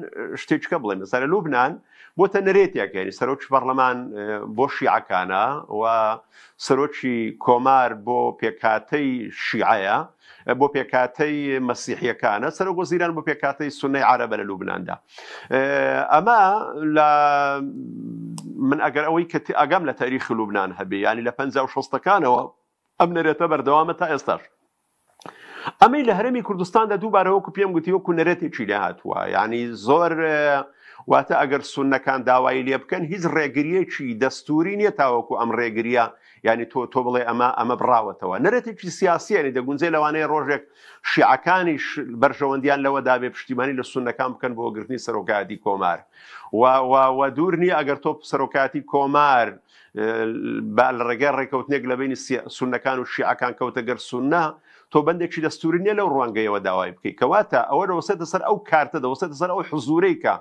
شتێکە بڵێم مەسەلە لوبناان بۆتە نەرێتێک یعنی سەرۆکی پەرلەمان بۆ شیعەکانە و سەرۆکی کۆمار بۆ پێکهاتەی شیعەیە بۆ پێکهاتەی مەسیحیەکانە، سەرۆک وەزیران بۆ پێکهاتەی سونەی عەرەبە لە لوبناندا. ئەمە لە من ئەگەر ئەوەی کە ئەگەم لە تاریخی لوبناان هەبێ ینی لە 50 و شەستەکانەوە ئەم نەرێتە بەردەوامە تا ئێستاش. ئەمەی لە هەرێمی کوردستاندا دووبارە وەکو پێم گوتی وەکو نەرێتێکی لێ هاتووە یعنی زۆر واتە ئەگەر سوننەکان داوای لێ بکەن هیچ ڕێگریەکی دەستوری نییە تاوەکو ئەم ڕێگریە یانی تۆ تۆ بڵێ ئەمە ئەمە بڕاوەتەوە نەرێتێکی سیاسیانی دەگونجێ لەوانەیە ڕۆژێک شیعەکانیش بەرژەوەندیان لەوەدا بێ پشتیوانی لە سوننەکان بکەن بۆ گرتنی سەرۆکایەتی کۆمار و و و دوور نییە ئەگەر تۆ سەرۆکایەتی کۆمار بە لە ڕێگای ڕێکەوتنێک لە بینی سوننەکان و شیعەکان کەوتە گەر سوننە تۆ بەندێکی دەستوری نییە لەو ڕوانگەیەوە داوای بکەیت کەواتە ئەوە دەوەستێتە سەر ئەو کارتە دەوەستێتە سەر ئەو حزوورەی کە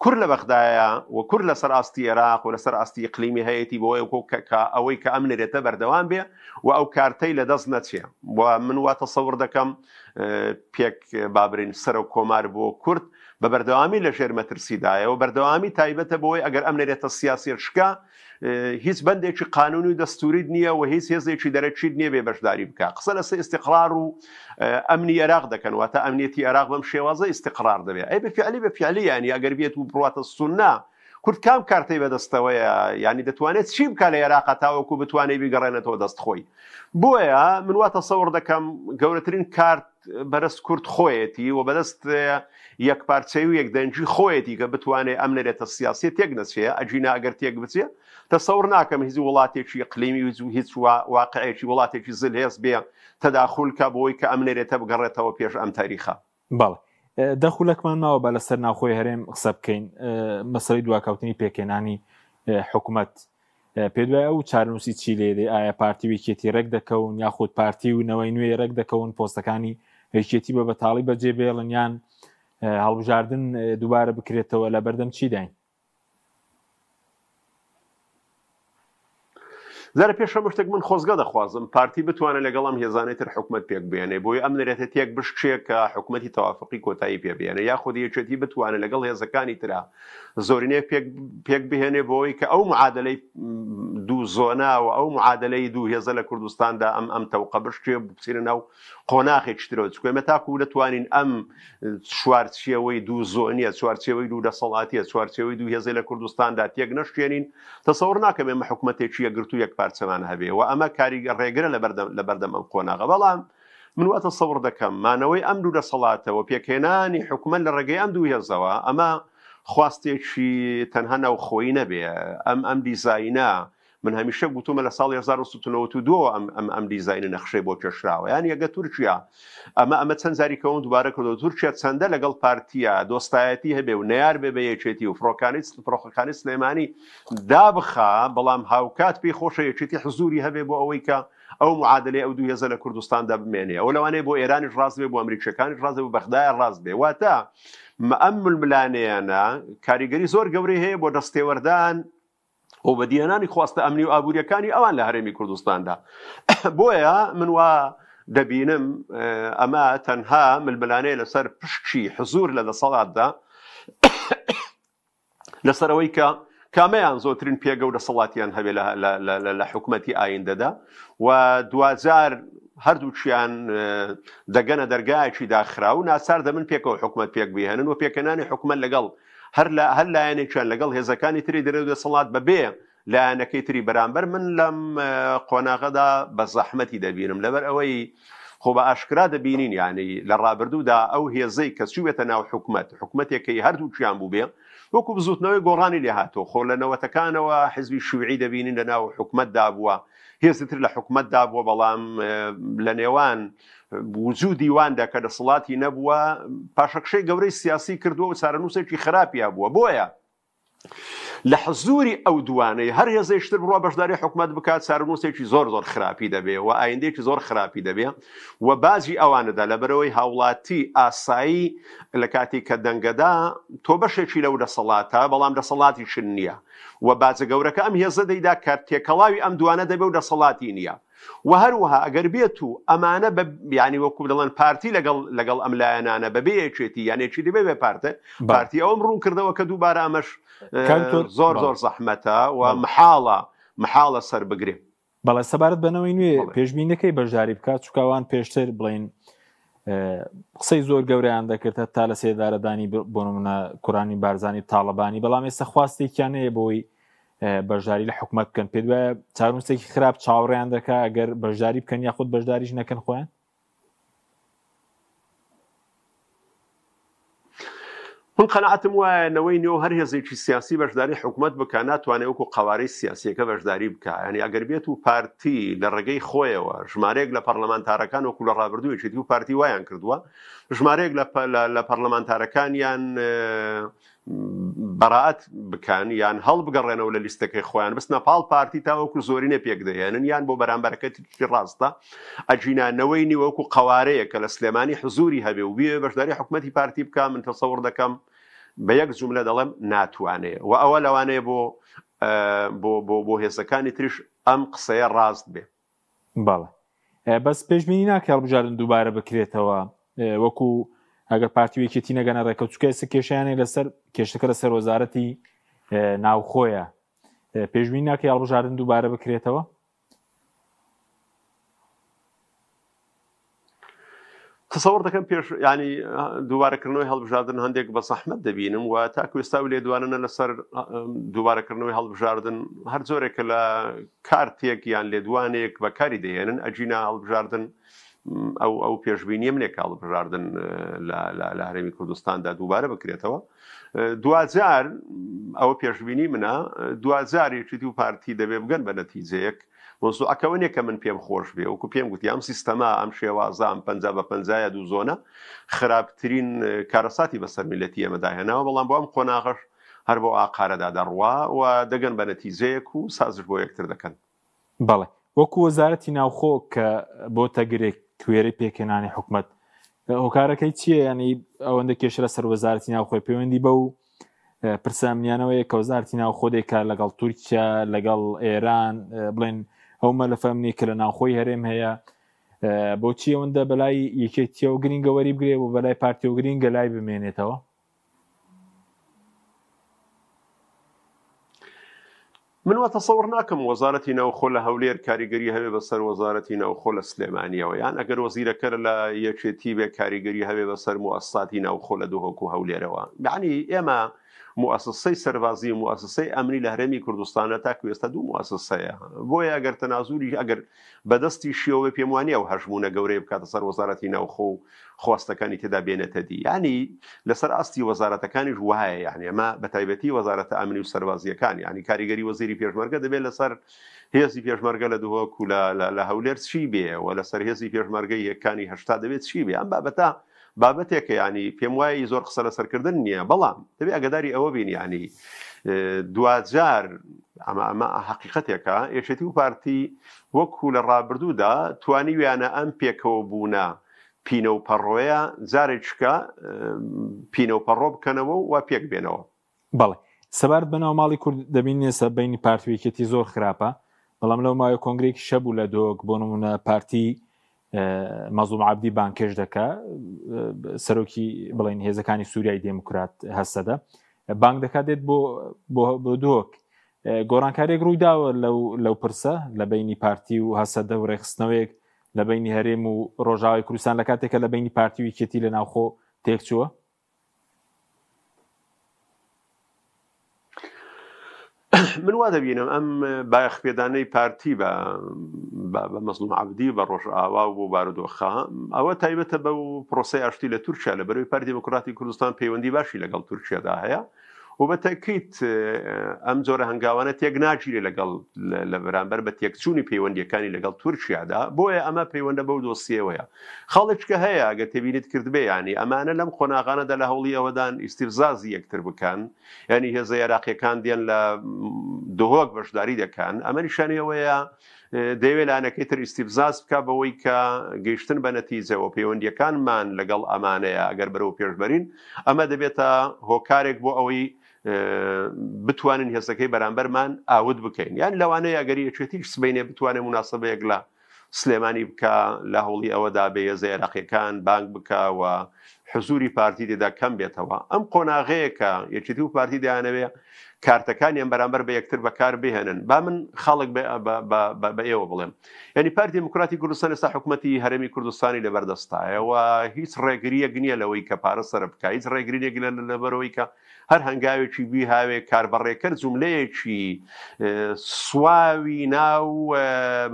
کورد لە بەغدایە و کورد لەسەر ئاستی ئێراق و لەسەر ئاستی ئیقلیمی هەیەتی بۆ کە ئەوەی کە ئەم نەرێتە بەردەوام بێ و ئەو کارتەی لە دەست نەچێ و من وا تەسەور دەکەم پێک بابرین سەرۆک کۆمار بۆ کورد بە بەردەوامی لە ژێر مەترسیدایە و بەردەوامی تایبەتە بۆی ئەگەر ئەم نەرێتە سیاسیە شکا هیچ بەندێکی قانونی و دەستوریت نییە و هیچ هێزێکی دەرەکیت نییە بێ بەشداری بکە قسە لەسەر ئیستیقرار و ئەمنی عێراق دەکەن واتە ئەمنیەتی عێراق بەم شێوازە ئیستیقرار دەبێت ئەی بەفعلی بەفعلی یانی ئەگەر بێت و بڕاتە سوننە کورد کام کارتەی بەدەستەوەیە یانی دەتوانێت چی بکە لە عێراق تاوەکو بتوانێت بیگەڕێنێتەوە دەست خۆی بۆیە من وا تەسەوڕ دەکەم گەورەترین کارت بەرەست کورد خۆیەتی و بەدەست یەکپارچەی و یەکدەنگی خۆیەتی کە بتوانێ ئەم نەرێتە سیاسیە تێک نەچێ، ئەگینا ئەگەر تێک بچێ تەسەور ناکەم هیچ وڵاتێکی ئیقلیمی و هیچ واقعێکی وڵاتێکی زلهێز بێ تەداخول کا بۆی کە ئەم نەرێتە بگەڕێتەوە پێش ئەم تاریخە. بەڵێ دە خولەکمان ماوە با لەسەر ناوخۆی هەرێم قسە بکەین مەسەلەی دواکەوتنی پێکهێنانی حکومەت پێت وایە ئەو چارەنووسی چی لێ دێ؟ ئایا پارتی و یەکێتی ڕێک دەکەون یاخود پارتی و نەوەی نوێ ڕێک دەکەون پۆستەکانی یەکێتی بە بەتاڵی بەجێ بێڵن یان هەڵبژاردن دووبارە بکرێتەوە لە بەردەم چیداین؟ جارە پێش هەموو شتێک من خۆزگە دەخوازم پارتی بتوانێت لەگەڵ ئەم هێزانەی تر حکومەت پێک بێنێ بۆی ئەم نەرێتە تێک بشکێ کە حکومەتی تەوافقی کۆتایی پێ بێنێ یاخود یەکێتی بتوانێت لەگەڵ هێزەکانی ترا زۆرینەیەک پێک پێک بهێنێ بۆی کە ئەو معادلەی دوو زۆنا و ئەو معادلەی دوو هێزە لە کوردستاندا ئەم ئەم تەوقە بشکێ بچینە ناو قۆناخێکی ترەوە چونکە ئێمە تاکو نەتوانین ئەم چوارچێوەی دوو زۆنیە چوارچێوەی دوو دەسەڵاتیە چوارچێوەی دوو هێزەی لە کوردستاندا تێک نەشکێنین تەسەور ناکەم ئێمە حکومەتێکی یەکگرتوو یەک پارچەمان هەبێ و ئەمە کاریگە ڕێگرە لەبەردەم لەبەردەم ئەم قۆناغە بەڵام من وا تەسەور دەکەم مانەوەی ئەم دوو دەسەڵاتەوە پێکهێنانی حکومەت لە ڕێگەی ئەم دوو هێزەوە ئەمە خواستێکی تەنها ناوخۆیی نەبێ ئەم ئەم دیزاینە من هەمیشە گوتومە لە ساڵی 1992 ئەم ئەم ئەم دیزاینە نەخشەی بۆ کێشراوە یان یەگە تورکیا ئەمە ئەمە چەند جاری کەەوە دووبارە کردەوە تورکیا چەندە لەگەڵ پارتیە دۆستایەتی هەبێ و نەیار بێ بە یەکێتی و فڕۆکانی فڕۆکەکانی سلێمانی دابخا بەڵام هاوکات پێی خۆشە یەکێتی حزوری هەبێ بۆ ئەوەی کە ئەو معادلەی ئەو دوو هێزە لە کوردستاندا بمێنێ ئەو لەوانەیە بۆ ئێرانیش ڕاست بێ بۆ ئەمریکیەکانیش ڕاست بێ بۆ بەغدایە ڕاست بێ واتە ئەم ململانێیانە کاریگەری زۆر گەورەی هەیە بۆ دەستێوەردان و بەدیهێنانی خواستە ئەمنی و ئابووریەکانی ئەوان لە هەرێمی کوردستاندا بۆیە من وا دەبینم ئەمە تەنها ململانێ لەسەر پشکی حزور لە دەسەڵاتدا لەسەر ئەوەی کە کامەیان زۆرترین پێگە و دەسەڵاتیان هەبێ لە حکومەتی ئایندەدا و دواجار هەردووکیان دەگەنە دەرگایەکی داخرا و ناچار دەبن پێکەوە حکومەت پێک بهێنن و پێکهێنانی حکومەت لەگەڵ هەر لە هەر لایەنێکیان لەگەڵ هێزەکانی تری دەرەوەی دەسەڵات بەبێ لایەنەکەی تری بەرامبەر من لەم قۆناغەدا بە زەحمەتی دەبینم لەبەر ئەوەی خۆ بە ئاشکرا دەبینین یعنی لە ڕابردوودا ئەو هێزەی کە چووێتە ناو حکومەت حکومەتێکەی هەردووکیان بووبێ وەکو بزوتنەوەی گۆڕانی لێهاتۆ خۆ لە نەوەتەکانەوە حزبی شیوعی دەبینین لە ناو حکومەتدا بووە هێزی تر لە حکومەتدا بووە بەڵام لە نێوان وجودی واندا کە دەسەڵاتی نەبووە پاشەکشەی گەورەی سیاسی کردووە و چارەنووسێکی خراپی هەبووە بۆیە لە حزوری ئەو دوانەی هەر هێزێکتر بڕوا بەشداری حکومەت بکات چارەنووسێکی زۆر زۆر خراپی دەبێ و ئایندەیەکی زۆر خراپی دەبێ و باجی ئەوانەدا لەبەرەوەی هاوڵاتی ئاسایی لە کاتی کە دەنگەدا تۆ بەشێکی لەو دەسەڵاتە بەڵام دەسەڵاتیشن نییە و باجە گەورەکە ئەم هێزە دەیدا کە تێکەڵاوی ئەم دوانە دەبێ و دەسەڵاتی نییە و هەروەها ئەگەر بێت و ئەمانە بە یانی وەکو دەڵێن پارتی لەگەڵ لەگەڵ ئەم لایەنانە بەبێ یەکێتی یان یەکێتی بەبێ پارتە پارتی ئەوم ڕوون کردەوە کە دووبارە ئەمەش زۆر زۆر زەحمەتە و محاڵە محاڵە سەر بگرێ. بەڵێ سەبارەت بەنەوەی نوێ پێشبینەکەی بەشداری بکات چکاوان پێشتر بڵین قسەی زۆر گەورەیان دەکرد تا لە سێدارەدانی بۆ نمونە کوڕانی بارزانی تاڵەبانی بەڵام ئێستا خواستێکیان هەیە بۆی بەشداری لە حکومەت بکەن پێت وایە چارونووسێکی خراپ چاوەڕێیان دەکا ئەگەر بەشداری بکەن یاخود بەشداریش نەکەن خۆیان؟ من قەناعەتم وایە نەوەی نوێ و هەر هێزێکی سیاسی بەشداری حکومەت بکا ناتوانێت وەکو قەوارەی سیاسیەکە بەشداری بکا یعنی ئەگەر بێت و پارتی لە ڕێگەی خۆیەوە ژمارەیەک لە پەرلەمانتارەکان وەکو لە ڕابردوو یەکێتی و پارتی وایان کردووە ژمارەیەک لە پەرلەمانتارەکانیان بەرائەت بکەن یان هەڵبگەڕێنەوە لە لیستەکەی خۆیان بستنە پاڵ پارتی تاوەکو زۆرینە پێک دەهێنن یان بۆ بەرامبەرەکە ترکی ڕاستە ئەگینا نەوەی نیوەکو قەوارەیە کە لە سلێمانی حزوری هەبێ و بێ بەشداری حکومەتی پارتی بکە من تەسەور دەکەم بە یەک جوملە دەڵێم ناتوانێ و ئەوە لەوانەیە بۆ بۆ بۆ بۆ هێزەکانی تریش ئەم قسەیە ڕاست بێ. بەڵێ بەس پێشبینی ناکە هەڵبژاردن دووبارە بکرێتەوە وەکو ئەگەر پارتی و یەکێتی نەگەنە ڕێکەوت چکە ئێستا کێشیانێک لەسەر کێشەکە لەسەر وەزارەتی ناوخۆیە پێشبینی ناکە هەڵبژاردن دووبارە بکرێتەوە تەسەوڕ دەکەم پێش ینی دووبارەکردنەوەی هەڵبژاردن هەندێک بە زەحمەت دەبینم و تاکو ئێستا و لێدوانە لەسەر دووبارەکردنەوەی هەڵبژاردن هەر جۆرێکە لە کارتێک یان لێدوانێک بەکاری دەهێنن ئەگینا هەڵبژاردن ئەو ئەو پێشبینیە منێک هەڵبژاردن لە هەرێمی کوردستاندا دووبارە بکرێتەوە دواجار ئەوە پێشبینی منە دواجار یەکێتی و پارتی دەبێ بگەن بە نەتیجەیەک مەوزوعەکە ئەوە نیە کە من پێم خۆش بێ وەکو پێم گوتی ئەم سیستەمە ئەم شێوازە ئەم 50 بە پەنجایە دوو زۆنە خراپترین کارەساتی بەسەر میلەتی ئێمەدا هێناوە بەڵام بۆ ئەم قۆناغەش هەر بۆ ئاقارەدا دەڕوا و دەگەن بە نەتیجەیەک و سازش بۆ یەکتر دەکەن. بەڵێ وەکو وەزارەتی ناوخۆ کە بۆتە گرێ کوێرەی پێکهێنانی حکومەت هۆکارەکەی چییە ینی ئەوەندە کێشە لەسەر وەزارەتی ناوخۆی پەیوەندی بەو پرسە ئەمنیانەوەیە کە وەزارەتی ناوخۆ دەیکا لەگەڵ تورکیا لەگەڵ ئێران بڵێن ئەو مەلەفە ئەمنی کە لە ناوخۆی هەرێم هەیە بۆچی ئەوەندە بەلای یەکێتیەوە گرینگە وەری بگرێ و بەلای پارتیەوە گرینگە لای بمێنێتەوە؟ من وا تەسەوڕ ناکەم وەزارەتی ناوخۆ لە هەولێر کاریگەری هەبێ بەسەر وەزارەتی ناوخۆ لە سلێمانیەوە یان ئەگەر وەزیرەکە لە یەکێتی بێ کاریگەری هەبێ بەسەر موئەسساتی ناوخۆ لە دهۆک و هەولێرەوە یعنی ئێمە موئەسسەی سەربازی و موئەسسەی ئەمنی لە هەرێمی کوردستانە تاکو ئێستا دوو موئەسسەیە بۆیە ئەگەر تەنازولی ئەگەر بەدەستی شیەوە پێم وانیە ئەو هەژموونە گەورەیە بکاتە سەر وەزارەتی ناوخۆ و خواستەکانی تێدا بێنێتە دی یعنی لەسەر ئاستی وەزارەتەکانیش وایە یعنی ئەمە بە تایبەتی وەزارەتە ئەمنی و سەربازیەکان یعنی کاریگەری وەزیری پێشمەرگە دەبێت لەسەر هێزی پێشمەرگە لە دهۆک و لە هەولێر چی بێ و لەسەر هێزی پێشمەرگەی یەکانی هەشتا دەبێت چی بێ ئەم بابەتە بابەتێکە یانی پێم وایە زۆر قسە لەسەرکردن نییە بەڵام دەبێ ئەگەداری ئەوە بین یانی دواجار ئەمە ئەمە حقیقەتێکە یەکێتی و پارتی وەکو لە ڕابردوودا توانیویانە ئەم پێکەوە بوونە پینە و پەڕۆیە جارێکشکە پینە و پەڕۆ بکەنەوە و پێک بێنەوە. بەڵێ سەبارەت بە ناوماڵی کورد دەبینین ئێستا بەینی پارتی و یەکێتی زۆر خراپە بەڵام لەو ماوەیە کۆنگرێکی شەبوو لە دۆک بۆ نمونە پارتی مەزڵوم عبدی بانکێش دەکا سەرۆکی بڵین هێزەکانی سووریای دێموکرات هەسەدە بانگ دەکات دێت بۆ بۆ دۆک گۆڕانکاریێک ڕووی داوە لەو لەو پرسە لە بینی پارتی و هەسەدە و ڕێکخستنەوەیەک لە بینی هەرێم و ڕۆژاوای کوردستان لە کاتێکە لە بینی پارتی و یەکێتی لە ناوخۆ تێکچووە من وا دەبینم ئەم بایەخ پێدانەی پارتی بە بە مەزلوم عەبدی بە ڕۆژئاوا و بۆ بارودۆخە ئەوە تایبەتە بە و پرۆسەی ئاشتی لە تورکیا لە بەرەوەی پارتی دیموکراتی کوردستان پەیوەندی باشی لەگەڵ تورکیادا هەیە و بە تەکیت ئەم جۆرە هەنگاوانە تێک ناگیرێ لەگەڵ لە بەرامبەر بە تێکچوونی پەیوەندیەکانی لەگەڵ تورکیادا بۆیە ئەمە پەیوەندە بەو دۆسیەوەیە خاڵێکە هەیە گەر تێبینیت کردبێ یانی ئەمانە لەم قۆناغانەدا لە هەوڵی ئەوەدان ئیستیفزازی یەکتر بکەن یانی هێزە عێراقیەکان دێن لە دهۆک بەشداری دەکەن ئەمە نیشانی ئەوەیە دەیەوێت لایەنەکەی تر ئیستیفزاز بکە بەوەی کە گەیشتن بە نەتیجەوە پەیوەندیەکانمان لەگەڵ ئەمانەیە ئەگەر بەرەو پێشبەرین ئەمە دەبێتە هۆکارێک بۆ ئەوەی بتوانین هێزەکەی بەرامبەرمان ئاوت بکەین یان لەوانەیە ئەگەر یەکێتیش سبەینێ بتوانێت مناسبەیەک لە سلێمانی بکا لە هەوڵی ئەوەدا بێ هێزە عێراقیەکان بانگ بکا و حزوری پارتی تێدا کەم بێتەوە ئەم قۆناغەیە کە یەکێتی و پارتی دەیانەوێ کارتەکانیان بەرامبەر بە یەکتر بەکار بهێنن با من خەڵک بە ئێوە بڵێم یعنی پارتی دیموکراتی کوردستان ئێستا حکوومەتی هەرێمی کوردستانی لەبەردەستایە و هیچ ڕێگریەک نییە لەوەی کە پارە سەر بکە هیچ ڕێگرینێک لەبەرەوەی کە هەر هەنگاوێکی بیهاوێ کاربەڕێکەر جوملەیەکی سواوی ناو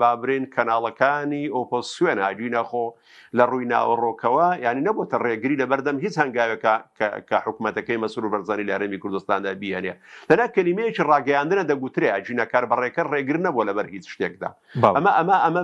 بابرێن کەناڵەکانی ئۆپۆزسیۆن ئەگینا خۆ لە ڕووی ناوەڕۆکەوە یعنی نەبۆتە ڕێگری لە بەردەم هیچ هەنگاوێکە کە حکوومەتەکەی مەسرور بەرزانی لە هەرێمی کوردستاندا بیهێنێ لەنا کەلیمەیەکی ڕاگەیاندنە دەگوترێ ئەگینا کاربەڕێکەر ڕێگر نەبووە لەبەر هیچ شتێکدا ئەمە ئەمە ئەمە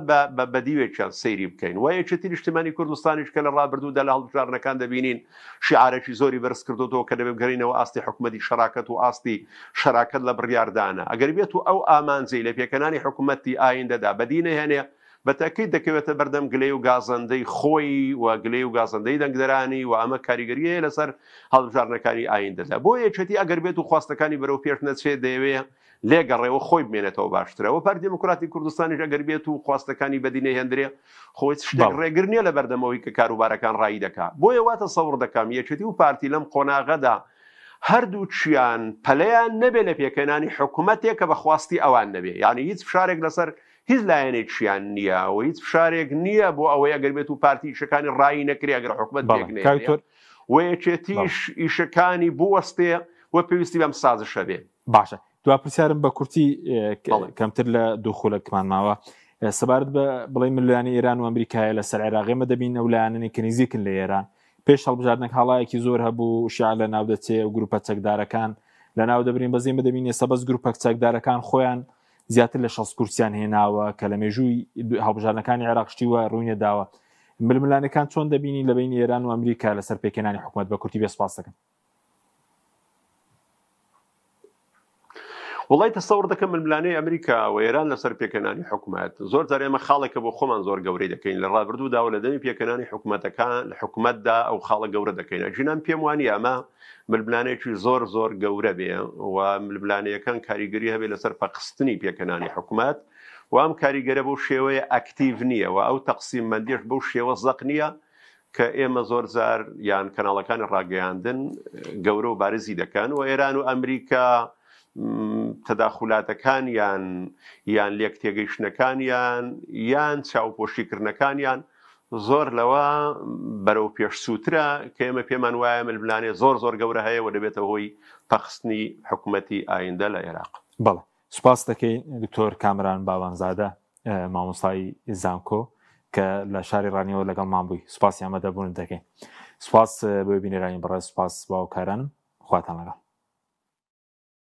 بە دیوێکیان سەیری بکەین و یەکێتی نیشتمانی کوردستانیش کە لە ڕابردوودا لە هەڵبژاردنەکان دەبینین شیعارێکی زۆری بەرز کردوتەوە کە دەبێت بگەڕینەوە ئاستی حکوومەتی شەراکەت و ئاستی شەراکەت لە بڕیاردانە ئەگەر بێت و ئەو ئامانجەی لە پێکەنانی حکوومەتی ئایندەدا بەدی نەهێنێ بە تاکید دەکەوێتە بەردەم گلەی و گازەندەی خۆی و گلەی و گازەندەی دەنگدەرانی و ئەمە کاریگەری هەیە لەسەر هەڵبژاردنەکانی ئایندەدا بۆ یەکێتی ئەگەر بێت و خواستەکانی بەرەو پێش نەچێت دەیەوێ لێگەڕێ و خۆی بمێنێتەوە باشترە و پارتی دیموکراتی کوردستانیش ئەگەر بێت و خواستەکانی بەدی نەهێندرێ خۆی شتێک ڕێگر نییە لە بەردەمەوەی کە کاروبارەکان ڕایی دەکا بۆیە وا تەسەوڕ دەکەم یەکێتی و پارتی لەم قۆناغەدا هەردووکیان پەلەیان نەبێ لە پێکهێنانی حکومەتێک کە بە خواستی ئەوان نەبێ یعنی هیچ فشارێک لەسەر هیچ لایەنێکیان نییە و هیچ فشارێک نییە بۆ ئەوەی ئەگەر بێت و پارتی ئیشەکانی ڕایی نەکرێ ئەگەر حکومەت پێک نەهێنێ و یەکێتیش ئیشەکانی بوەستێ و پێویستی بەم سازشە بێ. باشە دوا پرسیارم بە کورتی کەمتر لە دوو خولەکمان ماوە سەبارەت بە بڵێ ململانێی ئێران و ئەمریکایە لەسەر عێراق ئێمە دەبین ئەو لایەنەی کە نزیکن لە ئێران پێش هەڵبژاردنەک هەڵایەکی زۆر هەبوو شیعە لە ناو دەچێ و گروپە چەکدارەکان لە ناو دەبرین بەزی ئێمە دەبین ئێستا بەس گروپە چەکدارەکان خۆیان زیاتر لە 60 کورسیان هێناوە کە لە مێژووی هەڵبژاردنەکانی عێراق شتی وە ڕووی نەداوە ململانەکان چۆن دەبینی لە بین ئێران و ئەمریکا لەسەر پێکهێنانی حکوومەت بە کورتی بێ سپاس دەکەم. وڵی تەسەور دەکەم ململانێی ئەمریکا و ئێران لەسەر پێکهێنانی حکومەت زۆر جار ئێمە خاڵێکە بۆ خۆمان زۆر گەورەی دەکەین لە ڕابردوودا و لە دەمی پێکهێنانی حکومەتەکان لە حکومەتدا ئەو خاڵە گەورە دەکەین ئەگینا پێم وانییە ئەمە ململانێکی زۆر زۆر گەورە بێ و ململانێیەکان کاریگەری هەبێ لەسەر پەخستنی پێکهێنانی حکومەت و ئەم کاریگەرە بەو شێوەیە ئەکتیڤ نییە و ئەو تەقسیمبەندیش بەو شێوە زەق نییە کە ئێمە زۆر جار یان کەناڵەکانی ڕاگەیاندن گەورە و بارزی دەکەن و ئێران و ئەمریکا تەداخولاتەکانیان یان لێک تێگەیشتنەکانیان یان چاوپۆشیکردنەکانیان زۆر لەوە بەرەو پێشسووترە کە ئێمە پێمان وایە ململانێ زۆر زۆر گەورە هەیە و دەبێتە هۆی پەخستنی حکوومەتی ئایندە لە عێراق. بەڵێ سوپاس دەکەین دکتۆر کامران باوانزادە مامۆستای زانکۆ کە لە شاری ڕانیەوە لەگەڵمان بووی سوپاسی ئامادەبوونت دەکەین سوپاس بۆ بینەرانی بەڕێز سوپاس باوکارانم خواتان لەگەڵ.